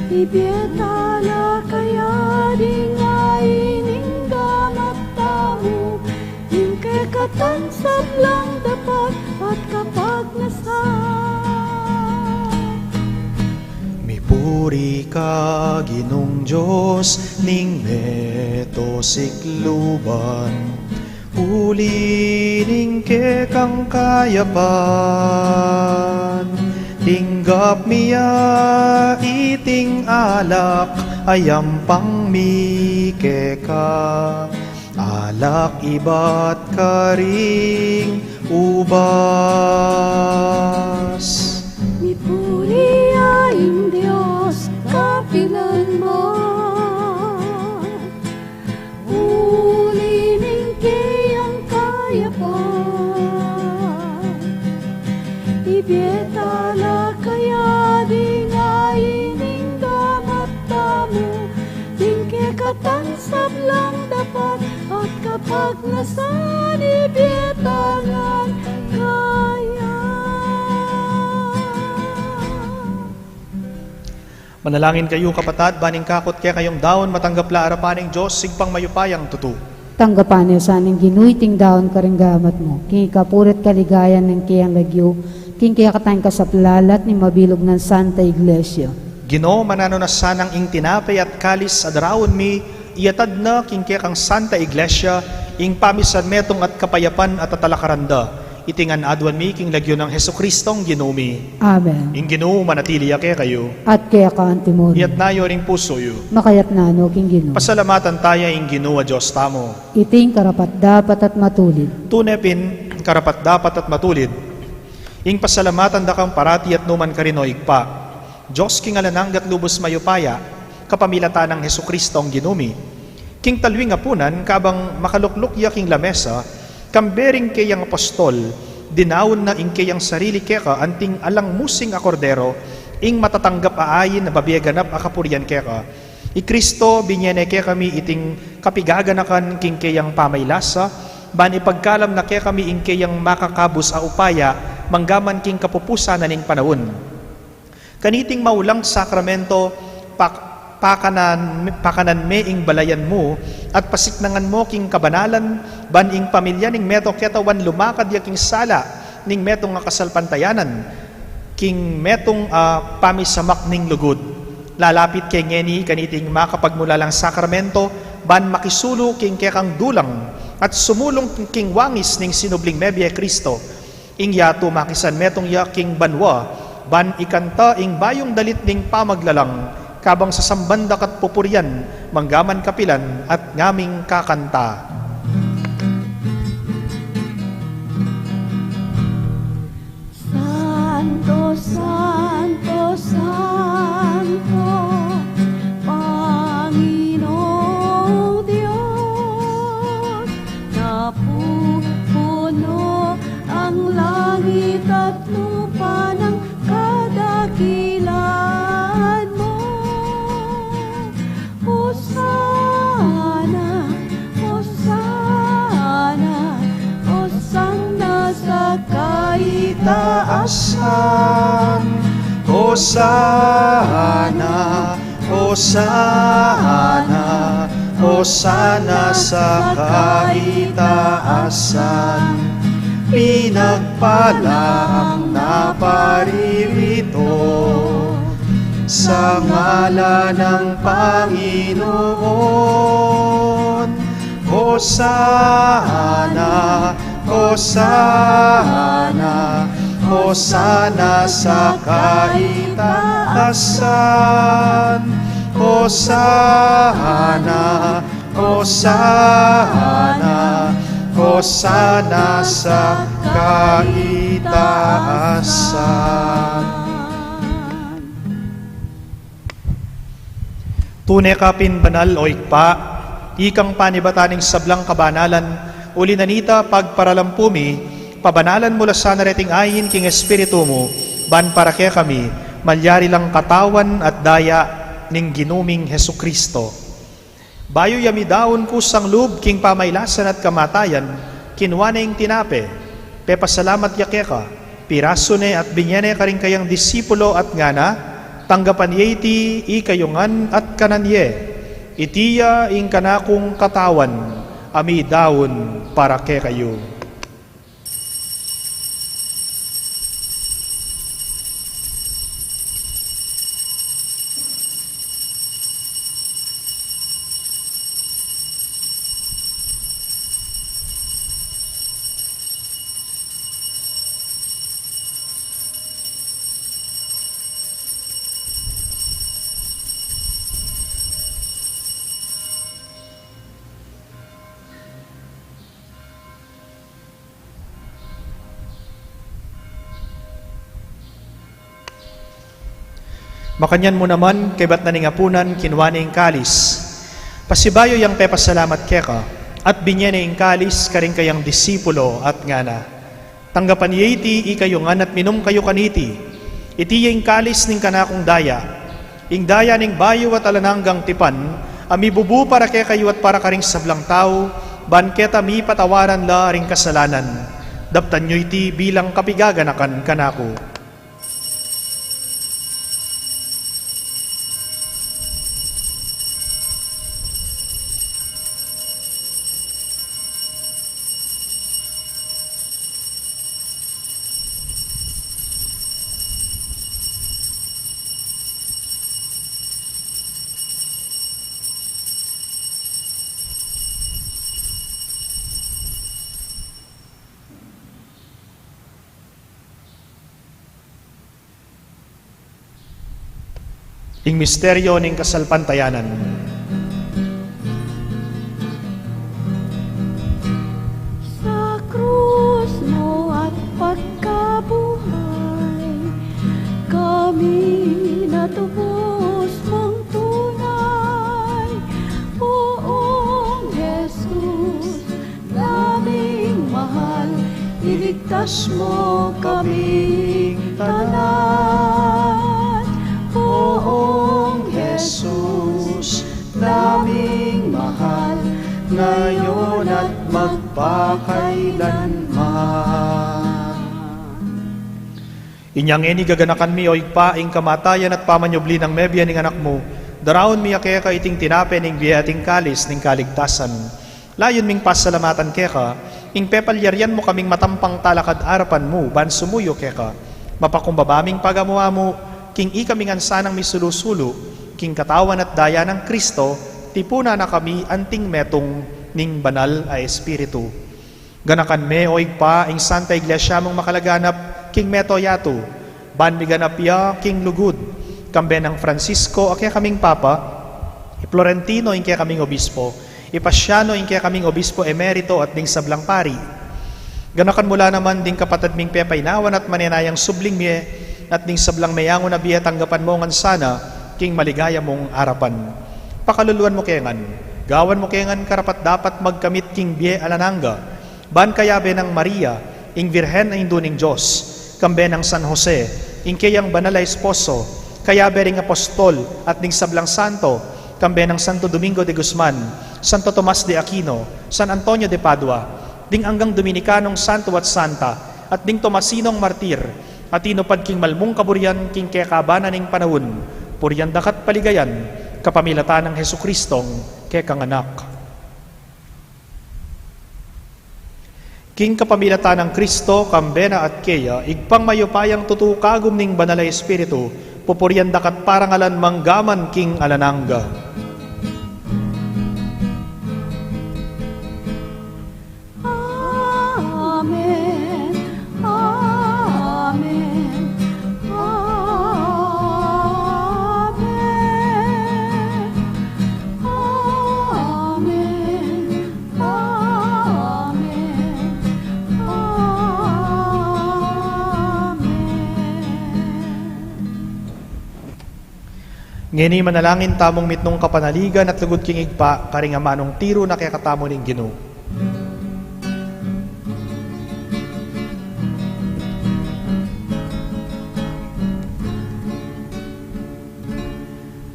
Ibie ta la kaya ding ain ning gamat tamu, ing kekatang sablang dapat at kapagnasan. Mipuri ka, Ginung Dios ning meto sikluban, uli ning kekang kayapan. Tinggap mi ya iting alak a yampang mi keka, alak ibat karing ubas. Mipuri ya ing Dios kapilanman, uli ning keyang kayapan. Ibie ta la kaya ding ain ning gamat tamu, ing kekatang sablang dapat at kapagnasan, ibie ta ngan kaya. Manalangin kayu, kapatad, ban ing kakut kekayung daun matanggap la arapan ning Dios Ibpang mayupayang tutu. Tanggapan na sa ning Ginu iting daun karing gamat mu, king ikapuri't kaligayan ning keyang lagyu, king kekatang kasaplalan at ning mabilug nang Santa Iglesia. Ginu, mananu na sanang ing tinape at kalis a daraun mi, iyatad na king kekang Santa Iglesia ing pamisanmetung at kapayapan at atalakaran da. Iti ngan aduan mi king lagyu nang Jesukristong Ginu mi. Amen. Ing Ginu manatili ya kekayu. At keka antimurin. Iyatna yu ring pusu yu. Makayatna no king Ginu. Pasalamatan taya ing Ginu a Dios tamu. Iti ing karapat-dapat at matulid. Tune pin karapat-dapat at matulid ing pasalamatan da kang parati at nukarin man, O Ibpa, Dios king alang angga at lubus mayupaya, kapamilatan nang Jesukristong Ginu mi. King taliwang apunan, kabang makalukluk ya king lamesa, kambe ring keyang apostol, dinaun na ing keyang sarili keka anting alang musing a kordero, ing matatanggap a ain a babie ganap a kapurian keka. I Kristo, binie ne kekami iting kapigaganakan king keyang pamaylasa, ban ipagkalam na kekami ing keyang makakabus a upaya, manggaman king kapupusan na ning panaun. Kaniting maulang sakramento, pak-, pakanan, pakanan me ing balayan mu, at pasiknangan mu king kabanalan, ban ing pamilya ning meto ketawan lumakad ya king sala ning metung a kasalpantayanan, king metung a pamisamak ning lugud. Lalapit ke ngeni kaniting makapagmulalang sakramento, ban makisulu king kekang dulang, at sumulung king wangis ning sinubling mebie Kristo. Ing yatu makisanmetung ya king banua, ban ikanta ing bayung dalit ning pamaglalang, kabang sasamban da ka't pupurian, manggaman kapilan at ngaming kakanta. Santo, Panginoong Diyos, napupuno ang langit at lupa ng kadakilan mo. Hosana, Hosana, Hosana sa kaitaasan. Hosana, Hosana, Hosana sa kaitaasan. Pinagpala ang naparirito sa ngalan ng Panginoon. Hosana, Hosana, Hosana sa kaitaasan. Hosana, Hosana, Hosana sa kaitaasan. Tune ka pin banal, o Ibpa, ikang panibatan ning sablang kabanalan, uli na nita pagparalampu mi, pabanalan mu la sana reting ain king Espiritu mu, ban para kekami, malyari lang katawan at daya ning Ginu ming Jesucristo. Bayu ya midaun kusang lub king pamailasan at kamatayan, kinua ne ing tinape, pepasalamat ya keka, pirasu ne at binye ne karing kayang disipulo at ngana, tanggapan ye iti ikayu ngan at kanan ye. Iti ya ing kanakung katawan a midaun para kekayu. Makanyan mu naman, kaybat na ning apunan, kinua ne ing kalis. Pasibayu yang pepasalamat keka, at binye ne ing kalis karing kayang disipulo at ngana, tanggapan ye iti ikayu ngan at minum kayu kaniti. Iti ya ing kalis ning kanakung daya, ing daya ning bayu at alang anggang tipan, a mibubu para kekayu at para karing sablang tau, ban keta mipatawaran la ring kasalanan. Daptan yu iti bilang kapigaganakan kanaku. Ing misteryo ning kasalpantayanan. Sa krus mo at pagkabuhay, kami natubos mong tunay. Poong Jesus, naming mahal, iligtas mo kaming tanan. Poong Jesus, naming mahal, ngayon at magpakailanman. Inya ngeni gaganakan mi, o Ibpa, ing kamatayan at pamanyubli nang mebie ning Anak mu, daraun mi ya keka iting tinape ning bie at ing kalis ning kaligtasan. Layun ming pasalamatan keka, ing pepalyarian mu kaming matampang talakad arapan mu, ban sumuyu keka. Mapakumbaba ming pagamu-amu, king ikami ngan sanang misulu-sulu, king katawan at daya nang Kristo, tipunan na kami anting metung ning Banal a Espiritu. Ganakan me, o Ibpa, ing Santa Iglesia mung makalaganap king mabilug a yatu, ban miganap ya king lugud, kambe nang Francisco a kekaming Papa, i Florentino ing kekaming Obispo, i Paciano ing kekaming Obispo Emerito at ding sablang pari. Ganakan mu la naman ding kapatad ming pepainawan at manenayang subling mie, at ding sablang meyangu na bie tanggapan mu ngan sana king maligaya mung arapan. Pakaluluan mu ke ngan, gawan mu ke ngan karapat-dapat magkamit king bie alang angga, ban kayabe nang Maria, ing Virgen a Indu ning Dios, kambe nang San Jose, ing keyang banal a esposo, kayabe ring apostol at ding sablang santo, kambe nang Santo Domingo de Guzman, Santo Tomas de Aquino, San Antonio de Padua, ding anggang Dominikanong santo at santa, at ding Tomasinong martir, a tinupad king malmung kaburian king kekaban na ning panaun, purian da ka't paligayan, kapamilatan nang Jesucristong kekang Anak. King kapamilatan nang Kristo, kambe na at keya, Ibpang mayupayang tutu, kagum ning Banal a Espiritu, pupurian da ka't parangalan manggaman king alang angga. Amen. Amen. Amen. Amen. Amen. Ngeni manalangin tamung mitmung kapanaligan at lugud king Ibpa, karing amanung tiru na kekatamu ning Ginu.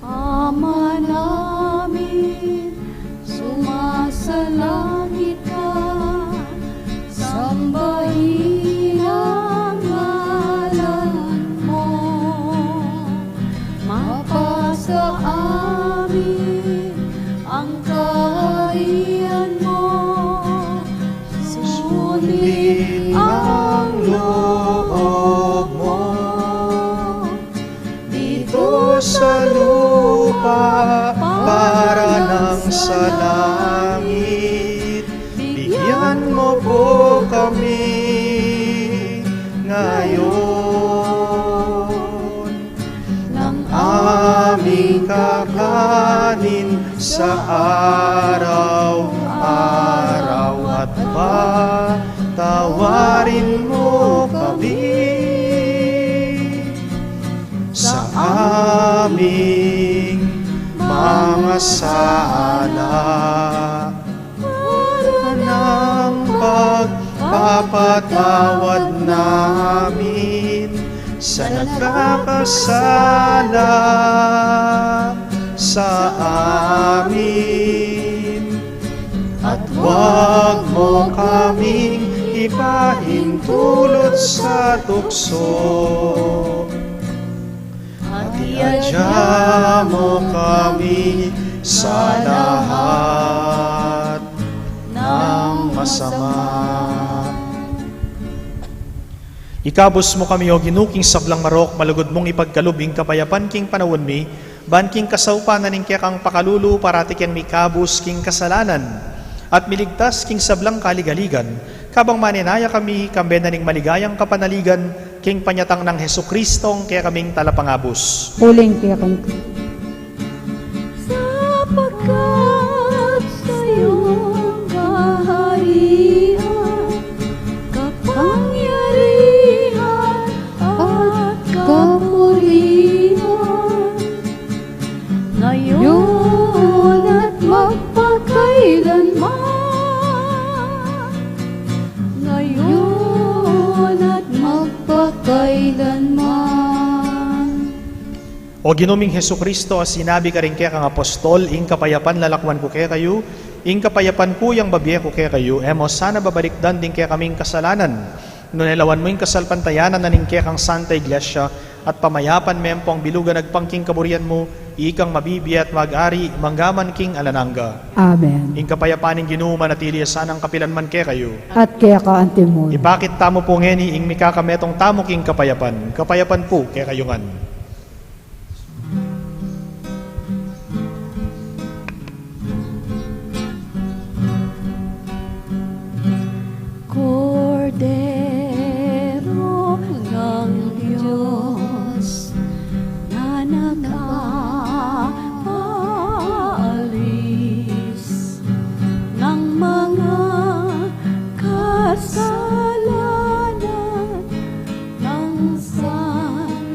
Ama namin, sumasalangit ka, sambahin ang ngalan mo. Mapasa amin ang kaharian mo. Sundin ang loob mo dito sa lupa para nang sa langit. Bigyan mo po kami ngayon ng aming kakanin sa araw-araw at patawarin mo kami sa aming mga sala, para ng pagpapatawad namin sa nagkakasala sa amin. At huwag mo kaming ipahintulot sa tukso, at iadya mo kami sa lahat ng masama. Ikabus mu kami, O Ginu, king sablang marok, malugud mung ipagkalub ing kapayapan king panaun mi, ban king kasaupan na ning kekang pakalulu, parati keng mikabus king kasalanan, at miligtas king sablang kaligaligan, kabang manenaya kami, kambe na ning maligayang kapanaligan, king panyatang nang Jesucristong kekaming Talapangabus. Uling kekang Sapagkat sa'yo ang kaharian, kapangyarihan, at kapurian, ngayon at magpakailanman. Ngayon at magpakailanman. O Ginu ming Jesucristo, a sinabi karing kekang apostol, ing kapayapan lalakwan ku kekayu, ing kapayapan ku yang babie ku kekayu, e mo sana babalikdan ding kekaming kasalanan, nune lawan mu ing kasalpantayanan na ning kekang Santa Iglesia, at pamayapan me ampong bilugan agpang king kaburian mu, ikang mabibie at mag-ari manggaman king alang angga. Amen. Ing kapayapan ning Ginu manatili ya sanang kapilan man kekayu. At keka antimun. Ipakit tamu pu ngeni ing mikakametung tamu king kapayapan. Kapayapan pu kekayu ngan. Kordero ng Diyos na nakaalis ng mga kasalanan ng san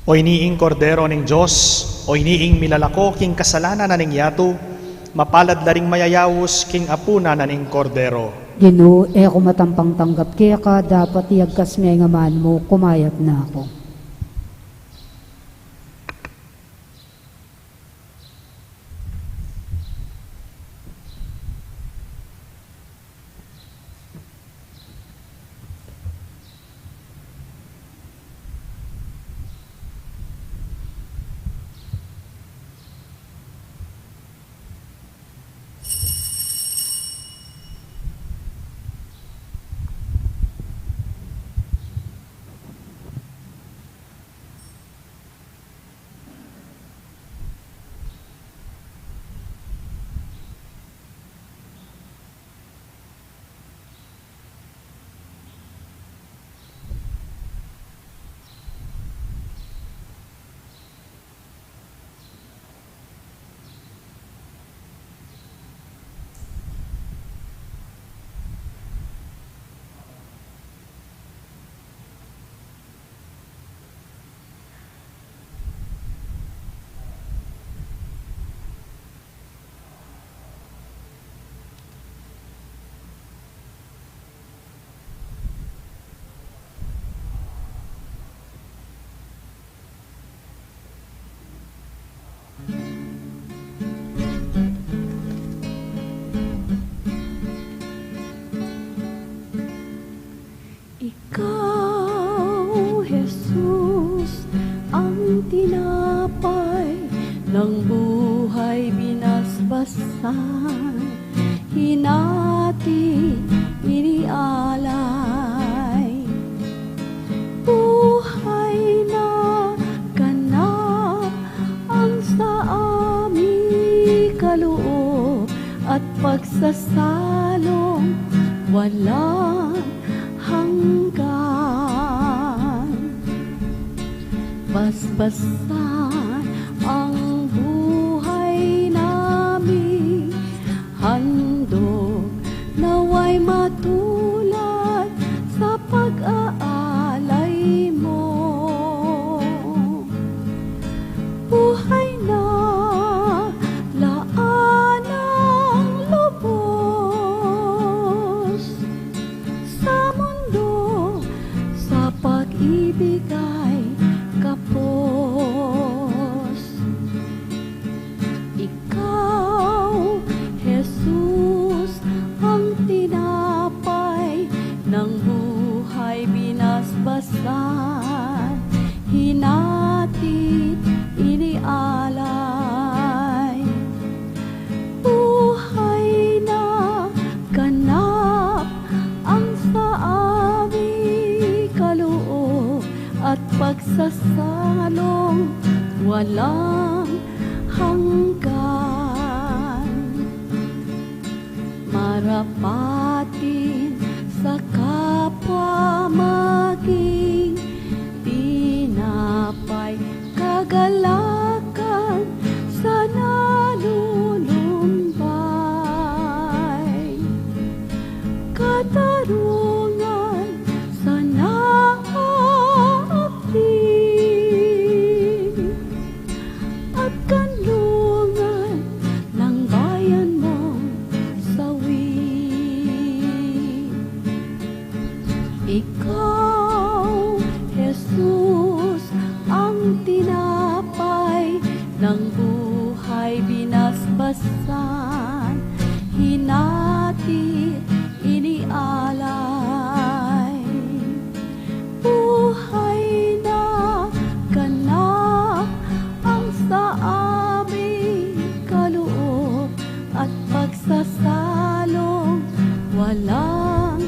O ini ing Kordero ning Dios, o ini ing milalako king kasalanan na ning yatu. Mapalad la ring mayayaus king apunan na ning Kordero. Ginu, e ku matampang tanggap keka, dapat iyagkas me ing aman mu, kumayap na ku. Ikaw, Jesus, ang tinapay ng buhay binasbasan, hinati, inialay. Buhay na ganap ang sa ami kaloob at pagsasalong walang hanggan. Basbasan ang buhay nami, handog nawa'y matulad sa pag-aalay mo. Buhay na laanang lubos sa mundo, sa pag-ibig ay kapos. Ikaw, Jesus, ang tinapay ng buhay binasbasan, hinati't inialay. Buhay na ganap ang sa ami kaloob at pagsasalong walang hanggan. Marapatin sa kapwa maging tinapay, kagalakan sa nalulumbay, katarungan sa naaakit, at kanlungan ng bayan mong sawi. Ikaw, Jesus, ang tinapay ng buhay binasbasan, hinati, inialay. Buhay na ganap ang sa aming kaloob at pagsasalong walang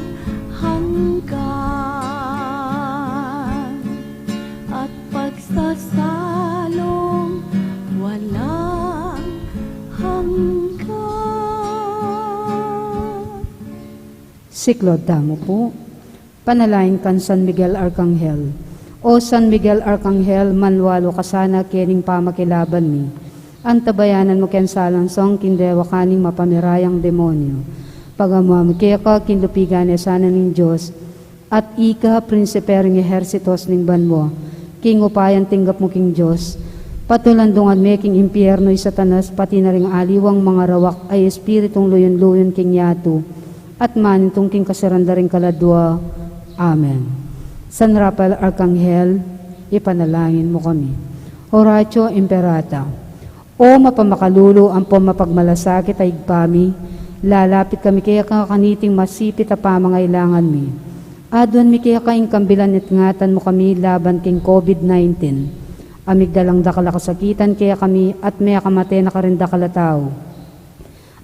hanggan. At pagsasalong walang hanggan. Siklaud tamu pu. Panalangin kang San Miguel Arkanghel. O San Miguel Arkanghel, manlualu ka sana kening pamakilaban mi. Antabayanan mu keng salansong king dewa kaning mapamirayang demonyo. Pagamu mu keka king lupigan ne sana ning Dios, at ika, prinsipe ring ehersitos ning banua, King upayang tinggap mu king Dios, patulandungan me king impiernu i Satanas, pati na ring aliwang mangarawak a espiritung luyun-luyun king yatu, at manintun king kasiran da ring kaladua. Amen. San Rafael Arkanghel, ipanalangin mu kami. Oratio Imperata. O mapamakalulu ampon mapagmalasakit a Ibpa mi, lalapit kami keka kaniting masipit a pamangailangan mi. Aduan mi keka ing kambilan at ingatan mu kami laban king COVID nineteen. A migdalang dakal a kasakitan kekami at mekamate na karin dakal a tau.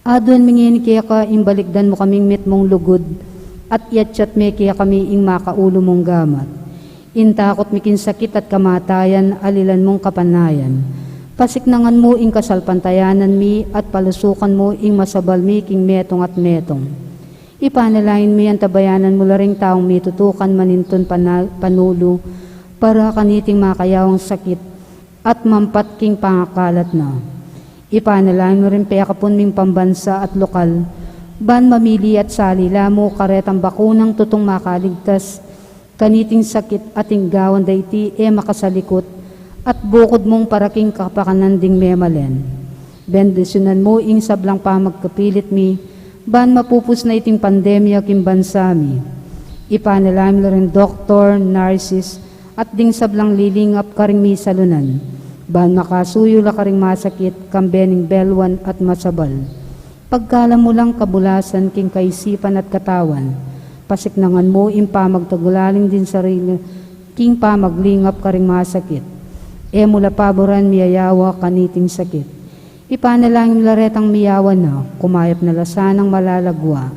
Aduan mi ngeni keka ing balikdan mu kaming mitmung lugud, at iyatyat me kekami ing makaulu mung gamat. Ing takut mi king sakit at kamatayan, alilan mung kapanayan. Pasiknangan mu ing kasalpantayanan mi, at palusukan mu ing masabal mi king metung at metung. Ipanalangin mi antabayanan mu la ring taung mitutukan manintun pana-, panulu, para kaniting makayawang sakit, at mampat king pangakalat na. Ipanalangin mu ring pekapun ming pambansa at lokal, ban mamili at salila mu karetang bakunang tutung makaligtas kaniting sakit, at ing gawan da iti e makasalikut, at bukud mung para king kapakanan ding memalen. Bendisyunan mu ing sablang pamagkapilit mi, ban mapupus na iting pandemya king bansa mi. Ipanalangin mu la ring doktor, nurses, at ding sablang lilingap karing misalunan, ban makasuyu la karing masakit, kambe ning belwan at masabal. Pagkalam mu lang kabulasan king kaisipan at katawan, pasiknangan mu ing pamagtagulaling ding sarili king pamaglingap karing masakit. E mu la paburan miyayawa kaniting sakit. Ipanalangin mu la retang miyawa na, kumayap na la sanang malalagwa.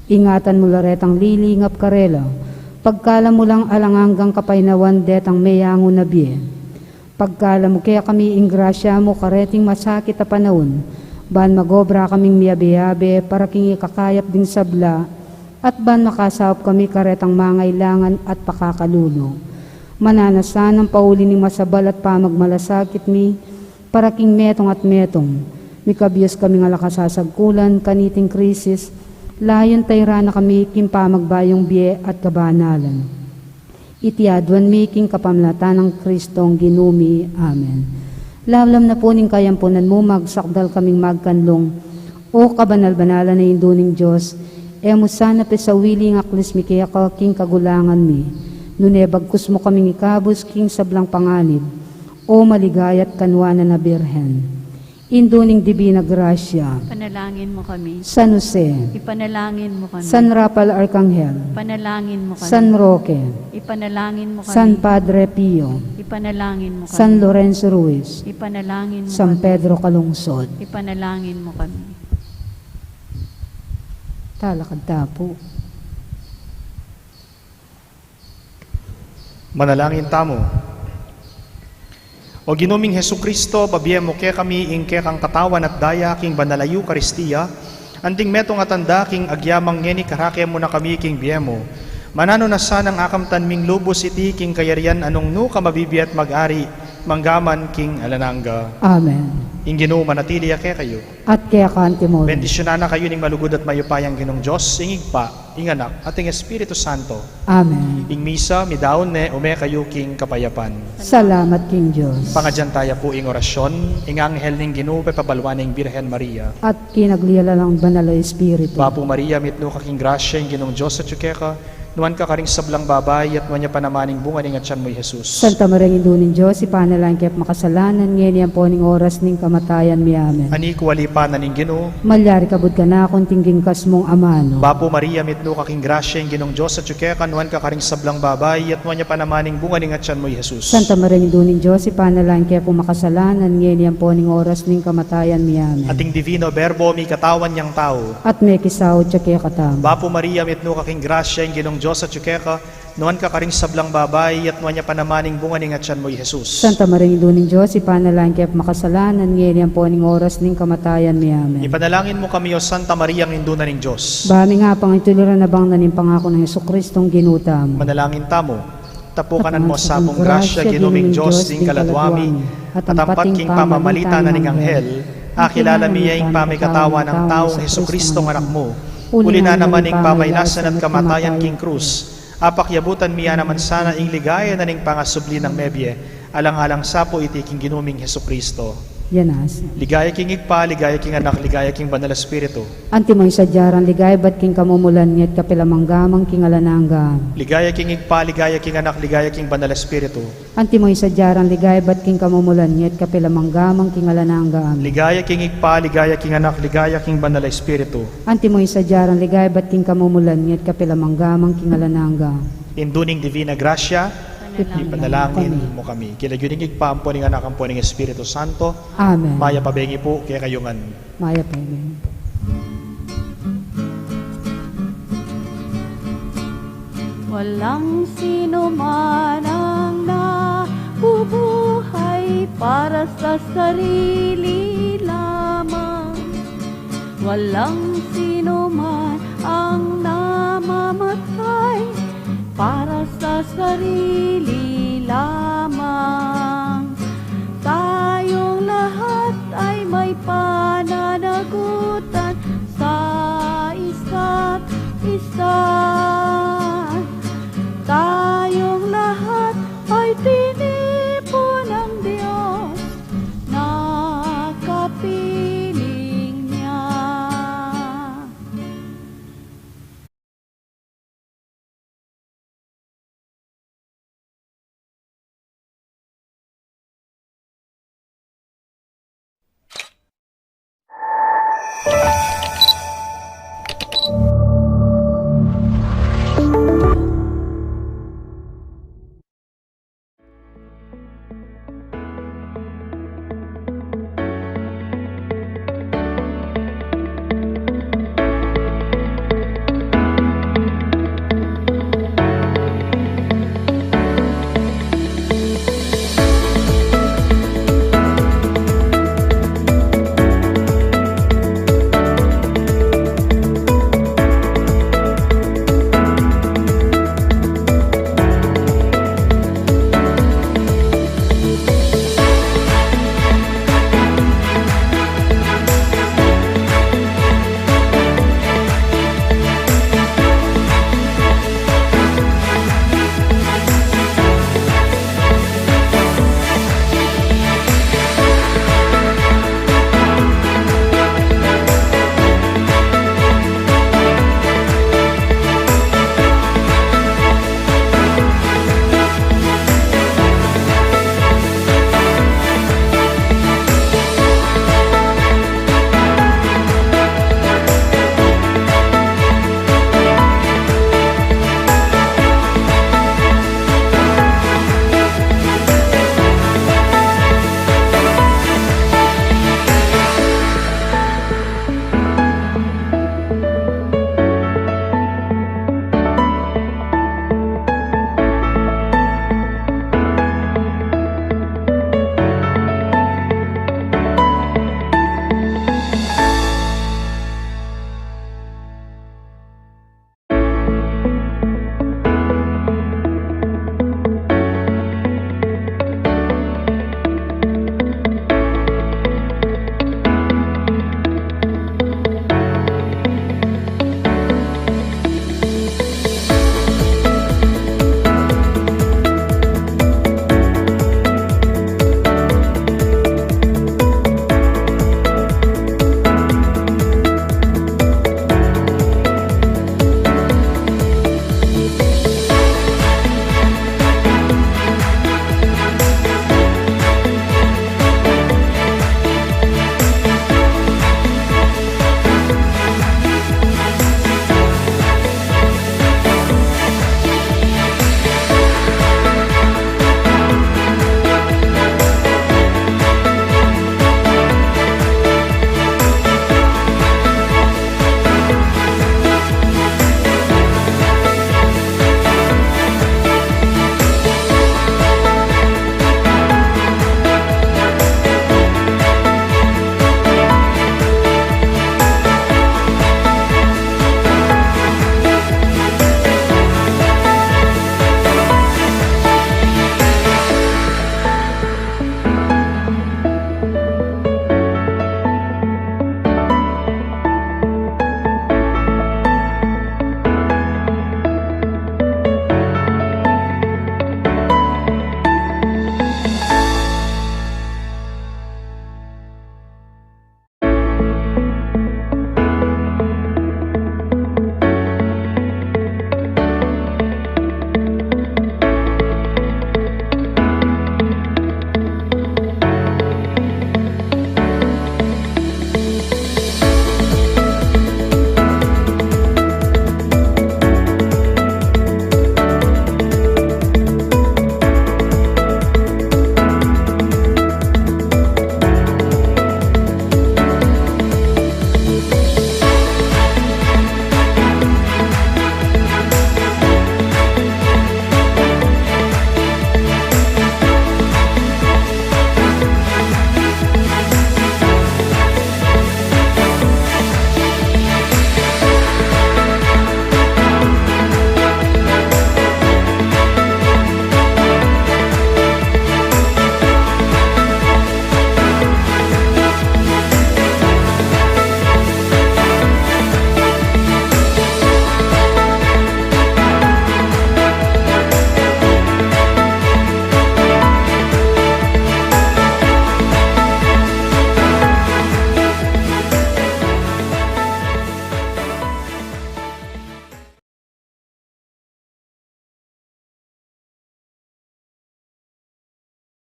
Ingatan mu la retang lilingap karela, pagkalam mu lang alang anggang kapaynawan detang meyangu na bie. Pagkalam mu kekami ing grasya mu kareting masakit a panaun, ban magobra kaming miyabe-yabe para king ikakayap ding sabla, at ban makasaup kami karetang mangailangan at pakakalulu. Mananu na sanang pauli ning masabal at pamagmalasakit mi, para king metung at metung. Mikabius kami ngan la kasasagkulan kaniting krisis, layun tayran na kami king pamagbayung bie at kabanalan. Iti aduan mi king kapamilatan nang Kristong Ginu mi. Amen. Lalam na pu ning kayampunan mu, magsakdal kaming magkanlung, O kabanal-banalan a Indu ning Dios, e mu sana pesawili ing aklis mi keka king kagulangan mi, nune bagkus mu kaming ikabus king sablang panganib, O maligaya at kanuanan a Birhen. Indu ning Dibina Grasya. Ipanalangin mu kami. San Jose. Ipanalangin mu kami. San Rafael Arkanghel. Ipanalangin mu kami. San Roque. Ipanalangin mu kami. San Padre Pio. Ipanalangin mu kami. San Lorenzo Ruiz. Ipanalangin mu San kami. Pedro Calungsod. Ipanalangin mu kami. Talakad ta pu. Manalangin tamu. O Ginu ming Jesucristo, pabie mu kekami ing kekang katawan at daya king banal a Eukaristia, anting metung a tanda king agyamang ngeni karake mu na kami king bie mu. Mananu na sanang akamtan ming lubus iti king kayarian a nung nukarin mabibie at mag-ari, mangga man king alang angga. Amen. Ing Ginu manatili ya kekayu. At keka mu rin. Bendisyunan na kayu ning malugud at mayupayang Ginung Dios, ing Ibpa, ing Anak, at ing Espiritu Santo. Amen. Ing misa midaun ne, ume kayu king kapayapan. Salamat king Dios. Pangadyan taya pu ing orasyon, ing anghel ning Ginu pepabalwan ne ing Birhen Maria. At kinagli ya la ning Banal a Espiritu. Bapu Maria, mitmu ka king grasya, ing Ginung Dios atyu keka, nuan ka karing sablang babai, at nuan ya pa naman ing bunga ning atian mu, i Jesus. Santa Maria, Indu ning Dios, ipanalangin kami makasalanan, ngeni ampon ing oras ning kamatayan mi. Amen. Anti ku alipanan ning Ginu. Malyari kabud kanaku anting ginkas mung amanu. Bapu Maria, mitmu ka king grasya, ing Ginung Dios atyu keka, nuan ka karing sablang babai, at nuan ya pa naman ing bunga ning atian mu, i Jesus. Santa Maria, Indu ning Dios, ipanalangin kami makasalanan, ngeni ampon ing oras ning kamatayan mi. Amen. At ing Divino Verbo mikatawan yang tau. At mekisaud ya kekatamu. Bapu Maria, mitmu ka king grasya, ing Ginung Dios atyu keka, nuan ka karing sablang babai, at nuan ya pa naman ing bunga ning atian mu, i Jesus. Santa Maria, Indu ning Dios, ipanalangin kami makasalanan, ngeni ampon ing oras ning kamatayan mi. Amen. Ipanalangin mu kami, O Santa Maria, Indu na ning Dios. Ba ming apangituliran a bang na ning pangaku nang Jesucristong Ginu tamu. Manalangin tamu. Tapukanan mu sa mung grasya, Ginu ming Dios, ding kaladwa mi, at ampat king pamamalit na ning anghel, akilala mi ya ing pamikatawan nang taung Jesucristong Anak mu, uli na naman ning pamailasan at kamatayan king krus, Apakyabutan mi ya naman sana ing ligaya na ning pangasubli nang mebie, alang-alang sa pu iti king Ginu ming Jesucristo. Yanas. Ligaya king Ibpa, ligaya king Anak, ligaya king Banal Espiritu. Antimo ing sadya rang ligaya ibat king kamumulan, ngeni at kapilan man, angga man king alang angga. Ligaya king Ibpa, ligaya king Anak, ligaya king Banal Espiritu. Antimo ing sadya rang ligaya ibat king kamumulan, ngeni at kapilan man, angga man king alang angga. Amen. Ligaya king Ibpa, ligaya king Anak, ligaya king Banal Espiritu. Antimo ing sadya rang ligaya ibat king kamumulan, ngeni at kapilan man, angga man king alang angga. Indu ning Divina Gracia, ipanalangin mu kami. King lagyu ning Ibpa, ampo ning Anak, ampo ning Espiritu Santo. Amen. Mayap a bengi pu kekayu ngan. Mayap a bengi. Walang sino man ang nabubuhay para sa sarili lamang. Walang sino man ang namamatay para sa sarili lamang. Tayong lahat ay may pananagutan sa isa't isa. Tayong lahat ay tini